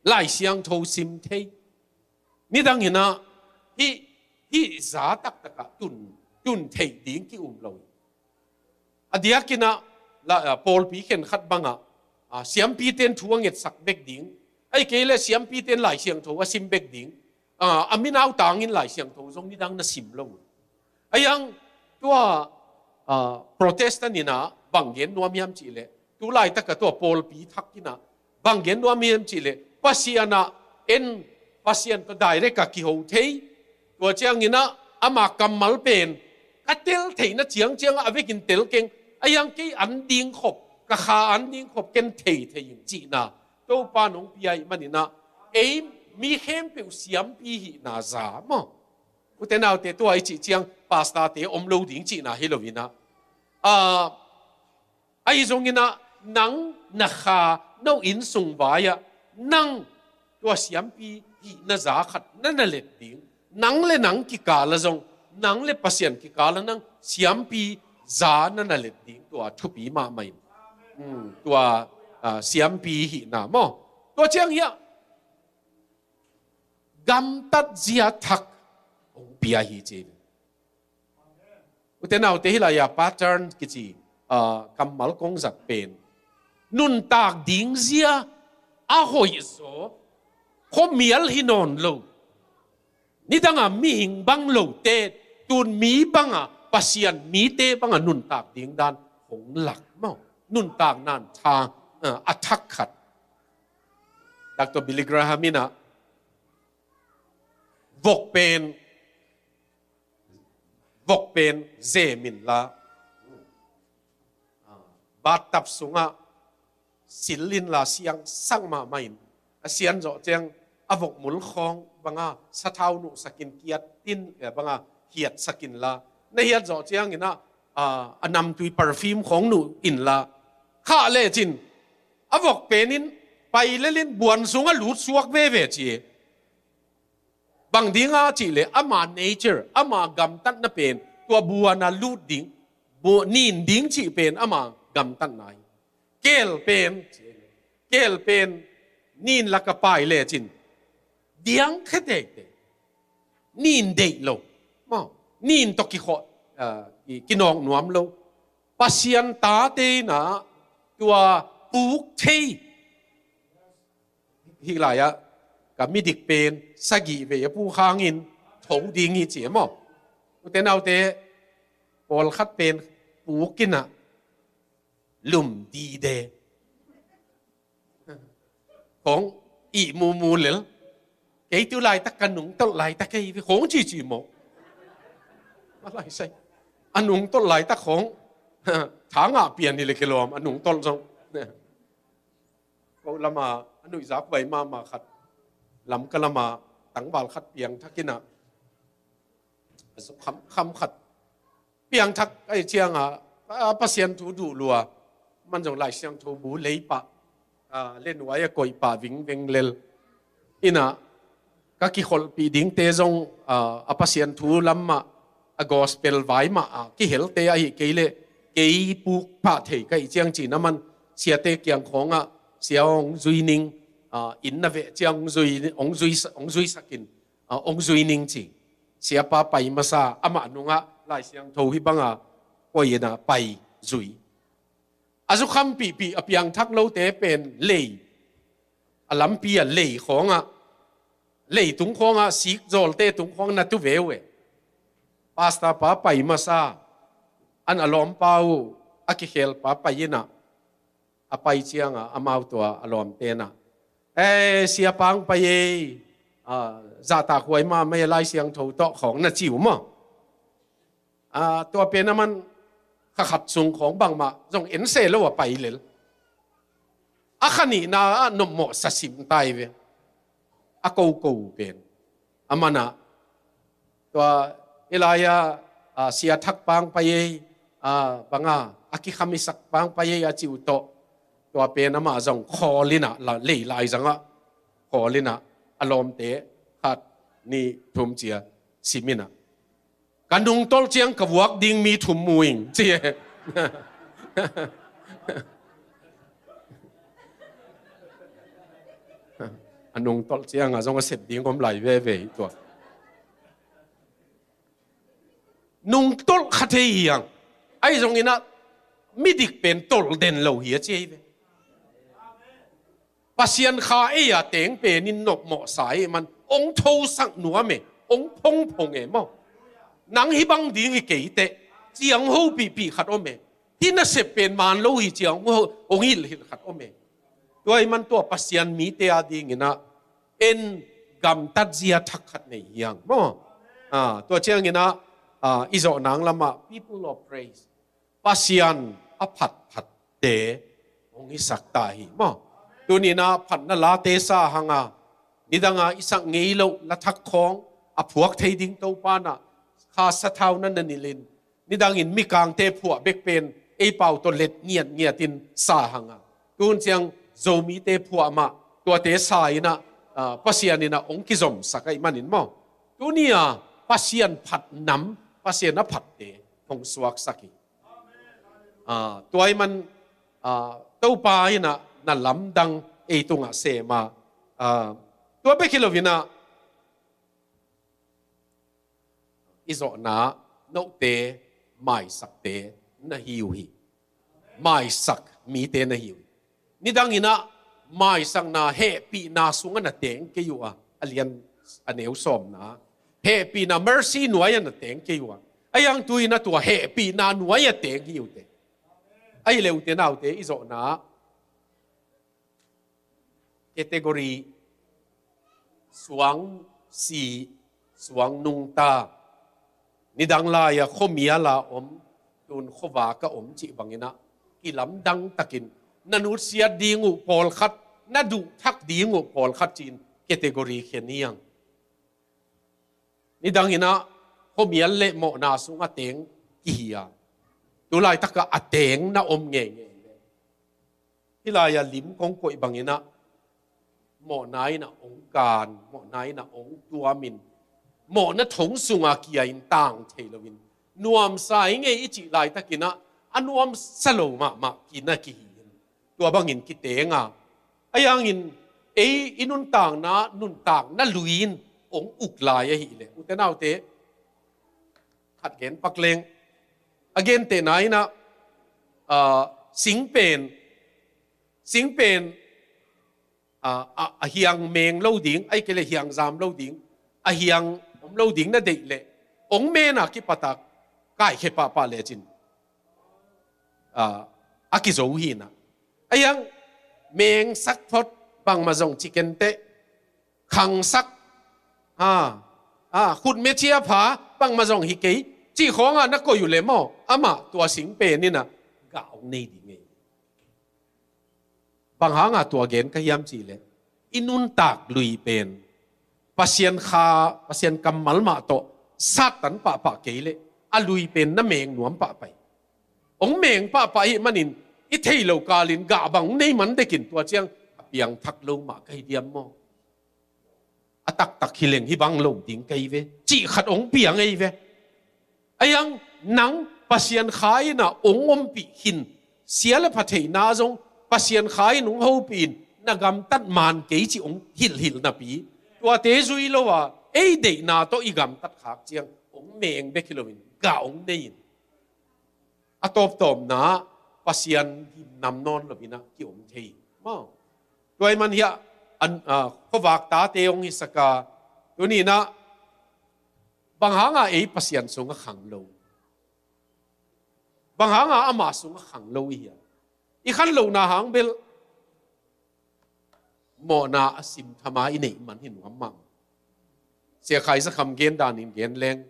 Lai Siangtho sim thei. Nidang in ah hih, hih za taktak ah tun, tun theih ding ki-um lo hi. A diakin ah la, ah, pawlpi khenkhat bangah, ah, siampite'n thu a ngetsak bek ding, ahih kei leh siampite'n Lai Siangtho a sim bek ding, ah, a mi nautangin Lai Siangtho zong nidang na sim lo uh. Ahi zong tua, ah, Protestant in ah bang gen nuam hiam cih leh, tu laitak ah tua pawlpi thak in ah bang gen nuam hiam cih leh, Pasian ah en, Pasian tawh direct ah kiho thei, tua ciangin ah ama kammal pen ka tel theihna ciangciang ah a vekin tel keng, ahi zong kei an ding khop, ka kha an ding khop ken thei thei ing cihna Topa in hong pia ahih manin ah, ei mi khempeuh siampi hihna za maw? U te nau te, tua i cih ciang pastor-te om lo ding cihna hi lo in ah, ah, ahi zongin ah nang na kha, no innsung vai-ah nang tua siampi hihna za khat na na let ding, nang leh nang kikal ah zong, nang leh Pasian kikal ah nang siampi za na na let ding, tua thupi mahmah in, um, tua, ah, siampi hihna maw? Tua ciang hiah gamtat zia thak hong pia hi ci. U te nau te, hih lai-ah pattern kici, ah, kammal kong zat pen nuntak ding zia a hoih zaw, khuamial hi nawn lo, nidang ah mihing bang lote tun mi bang ah, Pasian mite bang ah nuntak ding dan hong lak maw? Nuntakna in tha, ah, a thak khat. Doctor Billy Graham in ah, vok pen, vok pen zem inla, ah, bathtub sungah sil inla, siangsak mahmah in, a sian zawh ciang a vok mul khawng bang ah sathau nuhsak in, kiat in, eh, bang ah hiatsak inla, na hiat zawh ciangin ah, ah, a namtui perfume khawng nuh inla, khah lecin a vok pen in pai lel in buan sungah lut suak veve ci. Bang ding a cih leh ama nature, ama gamtatna pen tua buan ah lut ding, bu-, nin ding cih pen ama gamtatna hi. Keel pen, keel pen nin lakah pai lecin diang khe teitei. Nin deih lo maw? Nin tawh kikhawh, ah, ki-, kinawk nuam lo. Pasian tate in ah tua puk thei, Hih lai-ah ka midik pen sagih vei a puk hangin tho ding hi ci e maw? Ute naute, pawlkhat pen puk in ah lum dide khawng ih mumu lel. Kei tu laitak ka nungtolh laitak kei ve khawng cici maw? A laisai a nungtolh laitak khawng tha ngah pian hi le kilawm a nungtolh zong. Ko lama a nuihzak vai mahmah khat, Lamka lama tangval khat piangthak in ah a zuk kham, kham khat piangthak ahih ciangah a Pasian thu duh lua, man zong Lai Siangtho bu lei pah, a, le nuai a koih pah vingveng lel in ah ka kikholhpih dingte zong, a, a Pasian thu lam mah, a gospel vai mah a kihelte ahih kei leh kei puk pah thei ka hih ciang cin a man siate kiang khawngah sia hong zui ning, a, inn na veh ciang hong zui, hong zui, hong zuisak in, a, hong zui ning ci. Siapa pai masa, amah nungah Lai Siangtho hih banga koih in ah pai zui. A zukhampihpih a piangthak lote pen lei, a lampi a lei khawngah, lei tung khawngah, sikzawlte tung khawng na tu ve uh e. Pastor pa pai masa, an a lawmpa uh a kikhelpa pai in ah, a pai ciangah amau tua a lawmte in ah, "Eh, siapa hong pai ei, a, zahtakhuai mahmah ei, Lai Siangtho tawh," khawng na ci uh maw? A, tua pen a man kha khat sung khawng bangmah zong en se lo a pai lel. A kha nihna ah nopmawh sa sim tai ve. A koko pen a man ah tua hih lai-ah, a, sia thakpa hong pai ei, a, banga a kikhamisak pa hong pai ei a ci uh tawh, tua pen amah zong khawl in ah, la, lei lai zangah khawl in ah a lawmte khat, nih, thum ci a sim in ah, "Ka nungtolh ciang ka vuak ding mi thum mu ing," ci e. A nungtolh ciangah zong a sep ding om lai veve hi tua. Nungtolh kha thei hi hang. Ahi zongin ah midik pen tolh den lo hi a ci hi ve. Pasian kha ei a teng pen in nopmawh sa ei man, hong thosak nuam e, hong phongphong e maw? Nang hih bang ding hi kei teh, ciang hopihpih khat om e. Hih nasep pen man lo hi ciang hong ho-, hong hilhhilh khat om e. Tua ahih man tua Pasian mite a dingin ah en gamtat zia thak khat nei hi hang maw? A, tua ciangin ah, a, i zawh nang lamah people of praise, Pasian a phatphatte hong hisak ta hi maw? Tuni in ah phatna late sa hang a, nidanga i sak ngei loh la thak khawng a phuak thei ding Topa in ah kha sathau na na nilh in, nidangin mikangte phuah bek pen ei pau tawh let ngiatngiat in sa hang a, tun ciang Zomite phuah mah tuate sa in ah, a, Pasian in ah hong kizomsak ahih manin maw? Tuni a Pasian phat nam, Pasian a phatte hong suaksak hi. A, tua ahih man, a, Topa in ah na lamdang ei tungah sem a, a, tua bek hi lo in ah i zawhna note maisakte na hi uh hi. Maisak mite na hi uh hi. Nidangin ah maisakna hehpihna sungah na teng kei uh a, a lian a neu sawmna. Hehpihna mercy nuai-ah na teng kei uh a. Ahi hang tu-in ah tua hehpihna nuai-ah teng hi uh teh. Ahi leh ute naute i zawhna category suang si, suang nungta, nidang lai-a khuamial a om, tun khuavak a om cih bangin ah kilamdang takin na nutsiat ding uh pawlkhat, na duhthak ding uh pawlkhat ci-in category khen hi hang. Nidangin ah khuamial le mawhna sungah teng kihi a, tu laitakah a teng na om ngeingei. Hih lai-ah lim kong koih bangin ah mawhna in ah hong kan, mawhna in ah hong tuamin, mawhna thong sungah kia-in tang thei loin nuamsa i ngei i cih laitakin ah a nuamsa lo mahmah ki na kihi hi. Tua bangin kiteng a, ahi hangin ei i nuntakna, nuntakna lui in hong uk lai ahih leh ute naute, khat gen pak leng. A gentehna in ah, ah, singpen, singpen a, a, a hiang meng lo ding, ahih kei leh hiang zam lo ding, a hiang om lo ding na deih leh, ong mena kipat a kaikhia pahpah lecin, a, a kizo hi na. A hiang mengsak phot, bangmah zong ci kei inteh, khangsak, a, a, khutme cia pha, bangmah zong hi kei, cih khawngah na koih uh leh maw, amah tua sing pen in a gah ong nei ding ei. Bang hanga tua gen ka hiam cih leh, i nuntak lui pen Pasian kha, Pasian kammal mah tawh sattan pahpah kei leh, a lui pen na meng nuam pahpah hi. Ong meng pahpah ahih manin, i theih loh kalin gah bang ong nei man dekin, tua ciang a piangthak lo mah ka hi diam maw? A taktak hi leng hih bang lo ding ka hi ve, cih khat ong piang ei ve. A hiang nang Pasian kha in a ong ompih khin, sia le pha theihna zong Pasian kha in ong hopih in, na gamtat man kei cih ong hilhhilh napi, tuate zui lo a, ei deihna tawh i gamtat khak ciang ong meng bek hi loin gah ong nei in, a tawptawpna Pasian gimnam nawn loin a ki-om thei. Maw. Tua ahih man hiah, an, a, khuavak tate ong hisak a, tuni in a, bang hanga ei Pasian sungah khang lo? Bang hanga ama sungah khang lo i hiam? I khan lohna hang bel mawhna a simthama i neih man hi nuam mahmah. Sia Khai Za Kham gen danin gen leng,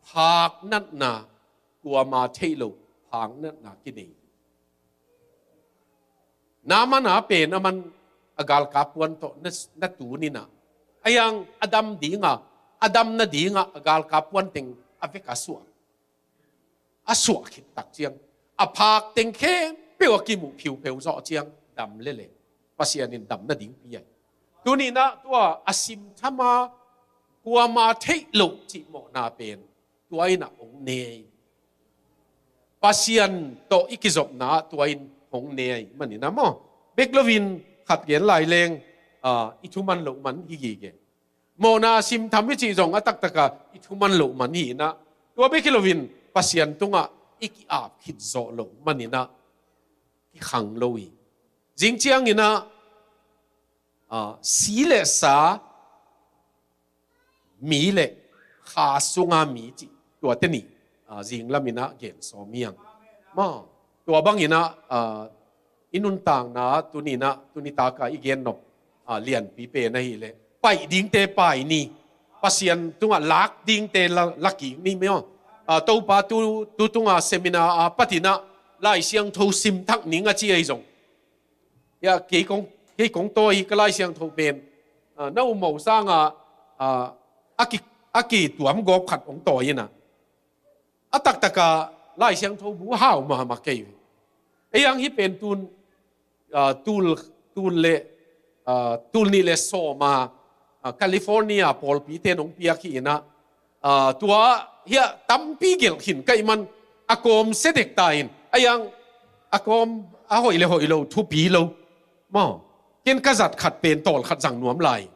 phak natna, kuama theih loh phak natna kinei. Naaman a pen aman a galkap puan tawh na, na tun in a, a hiang a dam ding a, a dam nading a, a galkap puan teng a vek a suah, a suah khit tak ciang, a phak teng khempeuh a kimuh phiupheu zawh ciang dam lel e. Pasian in dam nading pia hi. Tuni in a tua a simthama, kuama theih loh cih mawhna pen tua in a ong nei. Pasian tawh i kizopna ah tua in ong nei man in a maw. Bek loin khat gen lai leng, a, i thuman loh man hi gige. Mawhna simtham i cih zong a taktak a i thuman loh man hi in a, tua bek hi loin Pasian tungah i ki-ap khit zawh loh man in a kikhang lo hi. Zing ciangin a, a, si le sa, mi le kha sunga mi cih, tuate nih, a, zinglam in a gen sawm hi hang. Maw, tua bang in a, a, i nuntakna tuni in a, tuni tak a i gen nop, a, lianpi pen ahih leh, pai dingte pai ni, Pasian tungah lak dingte la, la kik ni maw. A, Topa tu, tu tunga seminar a pat in a, Lai Siangtho sim thak ning a ci ahi zong, ya, kei kong, kei kong tawi hi, ka Lai Siangtho pen, a, na um uh sanga, a, a ki, a kituam gawp khat ong tawi in a, a taktak a Lai Siangtho bu hau mahmah kei ve. Ei ang hi pen tun, a, tul, tul le, a, tul nih le sawm a, a, California pawlpite in ong piak hi in a, a, tua hiah tampi gelh khin ka hih man, a kawm sia dek ta in, a hiang a kawm a hoih le hoih lo, thupi lo. Maw, ken ka zat khat pen tawlkhat zang nuam lai.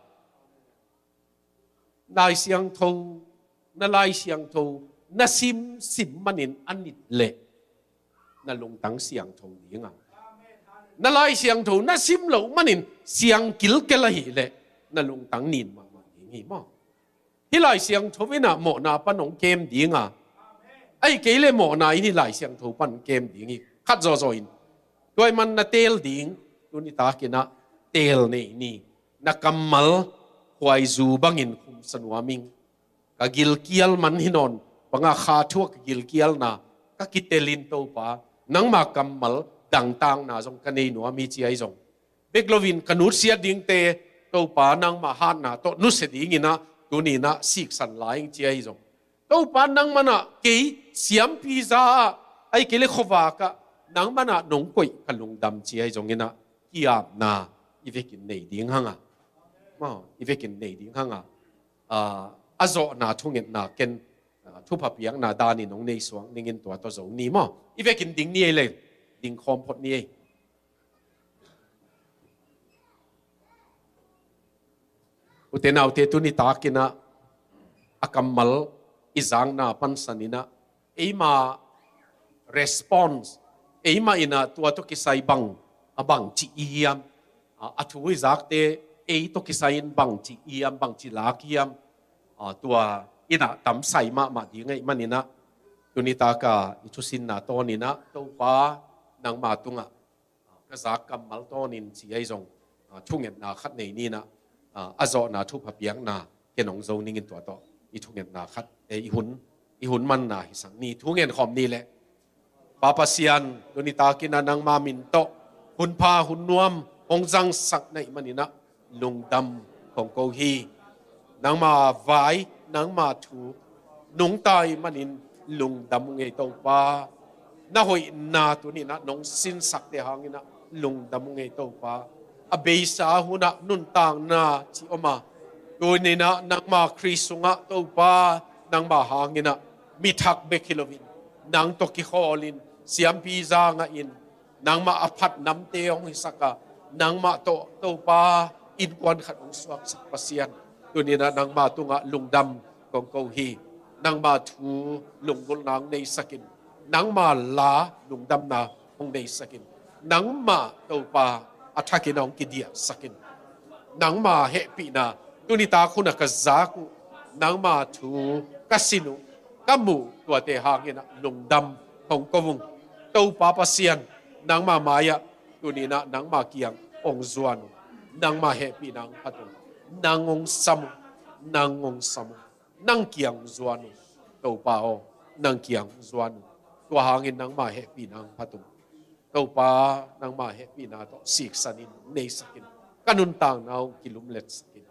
Lai Siangtho, na Lai Siangtho na simsim manin a nit leh na lungtang siangtho ding a, na Lai Siangtho na sim loh manin siang kilkel ahih leh na lungtang nin mahmah ding hi maw. Hih Lai Siangtho in a mawhna pan ong kem ding a, ahih kei leh mawhna in hih Lai Siangtho pan ong kem ding hi. Khat zawzaw in, tua ahih man na teel ding, tuni tak in a teel nei ni. Na kammal khuaizu bangin khumsa nuam ing. Ka gilkial man hi nawn banga kha thu a ka gilkialna ka kitel in Topa, nangma kammal dangtakna zong ka nei nuam hi ci ahi zong, bek loin ka nutsiat dingte Topa nangma hatna tawh nusia dingin a, tuni in a siksan lai ing ci ahi zong, Topa nangman a kei siampi za ah, ahih kei leh khuavak ah nangman a nong koih ka lungdam ci ahi zongin a, ki-apna i vekin nei ding hang a. Maw, i vekin nei ding hang a. A, a zawhna thungetna ken, a, thupha piakna danin ong nei suak ning in tua tawh zo ni maw. I vekin ding ni ei le, ding khawm phot ni ei. Ute naute, tuni tak in a, a kammal i zakna pansan in a, eima response, eima in a tua tawh kisai bang, a bang ci i hiam. A, a thu i zakte ei tawh kisai-in bangci hiam, bangci lak hiam, a, tua in ah tamsai mahmah ding ahih manin ah, tuni taka i thusinna tawnin ah, Topa, nangma tungah, a, ka zak kammal tawnin ci ahi zong, a, thungetna khat nei ni in ah, a, a zawhna thupha piakna ken hong zo ning in, tua tawh i thungetna khat, eh, i hun, i hun manna hisak ni. Thu ngen khawm ni leh. Pa Pasian, tuni takin ah nangma min tawh hun pha, hun nuam hong zangsak na hih manin ah lungdam kong ko hi. Nangma vai, nangma thu nungta ahih manin lungdam ung ei, Topa. Na hoihna tuni in ah nong sinsakte hangin ah lungdam ung ei, Topa. A beisa hun ah nuntakna cih om a, tuni in ah nangma Khrist sungah, Topa, nangma hangin ah mi thak bek hi loin, nang tawh kikhawlin, siampi zangah in, nangmah a phat namte hong hisak a, nangmah tawh, Topa, innkuan khat hong suaksak Pasian, tuni in ah nangma tungah lungdam kong ko hi. Nangma thu lunggulhna hong neisak in, nangma la lungdamna hong neisak in, nangmah, Topa, a thakin hong kidiahsak in, nangma hehpihna tuni tak hun ah ka zak uh, nangma thu ka sin uh, ka muh tuate hangin ah lungdam hong ko ung. Topa Pasian, nangma mai-ah tuni in ah nangma kiang hong zuan uh. Nangma hehpihna hong phat ung. Nang hong sam uh. Nang hong sam uh. Nang kiang hong zuan uh. Topa aw, nang kiang hong zuan uh. Tua hangin nangma hehpihna hong phat ung. Topa, nangma hehpihna tawh siksanin neisakin, ka nuntakna hong kilumletsakin,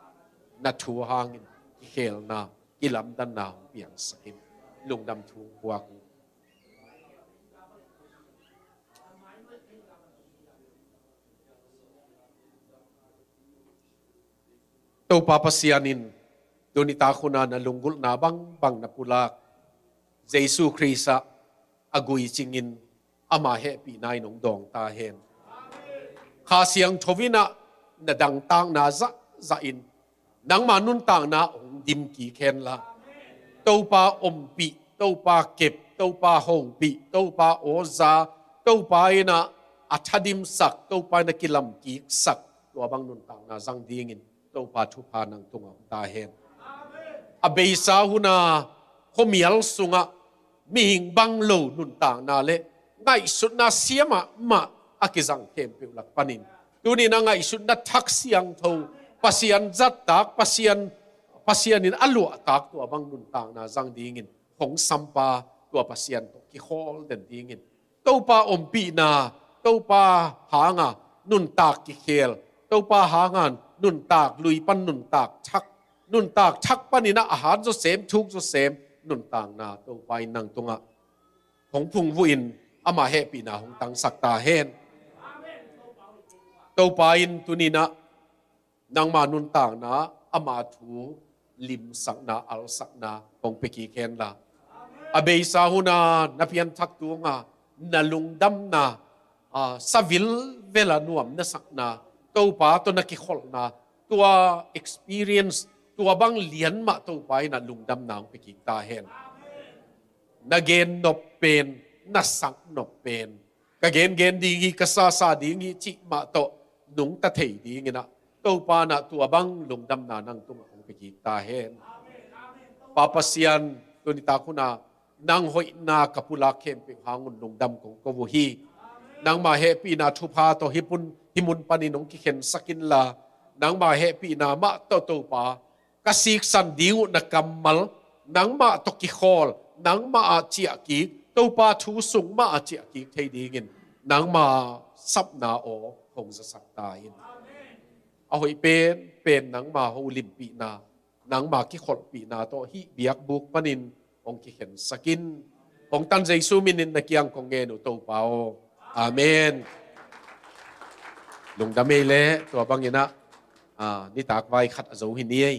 na thu hangin kikhelna, kilamdanna hong piangsakin, lungdam thu hong puak ung. Topa Pasian in tuni tak hun ah na lunggulhna bangbang na pulak Jesu Khrist ah a gui cingin ama hehpihna in hong dawng ta hen. Kha Siangtho in ah na dangtakna zahzah in nangma nuntakna hong dim kik hen la, Topa ompih, Topa kep, Topa hopih, Topa awza, Topa in ah a thadimsak, Topa in ah kilamkiksak, tua bang nuntakna zang dingin Topa thupha nang tungah om ta hen. A beisa hun ah khuamial sungah mihing bang lo nuntakna le ngaihsutna sia mahmah a kizang khempeuh lak panin, tuni in ah ngaihsutna thak siangtho, Pasian zattak, Pasian, Pasian in a luahtak, tua bang nuntakna zang dingin hong sampa tua Pasian tawh kikhawl den dingin, Topa ompihna, Topa hanga nuntak kikhel, Topa hanga nuntak, lui pan nuntak thak, nuntak thak panin ah a hat zawsem, thuk zawsem nuntakna Topa in nang tungah hong phungvuhin ama hehpihna hong tangsak ta hen. Topa in tuni in ah nangma nuntakna ama thu limsakna, alsakna hong pia kik hen la, a beisa hun ah na pianthak tungah na lungdamna, a, savilvel a nuam na sakna, Topa tawh na kikholhna, tua experience, tua bang lian mah Topa in ah lungdamna hong pia kik ta hen. Na gen nop pen, na sak nop pen, ka gengen ding hi, ka sasa ding hi cih mah tawh nungta thei dingin ah Topa in ah tua bang lungdamna nang tungah hong pia kik ta hen. Pa Pasian, tuni tak hun ah nang hoihna ka pulak khempeuh hang un lungdam kong ko uh hi. Nangma hehpihna thupha tawh hih mun, hih mun panin hong kikhensak inla, nangma hehpihna mah tawh Topa, ka siksan ding uh na kammal, nangmah tawh kikhawl, nangmah ah ciah kik, Topa thu sung mah ah ciah kik thei dingin nangma sapna aw hong zasak ta in. A hoih penpen nangma holimpihna, nangma kikholhpihna tawh hih biakbuk panin hong kikhensak in. Hong tan Jesu minin na kiang kong ngen uh, Topa aw. Amen. Lungdam ei leh, tua bangin ah, a, nitak vai khat a zo hi ni ei.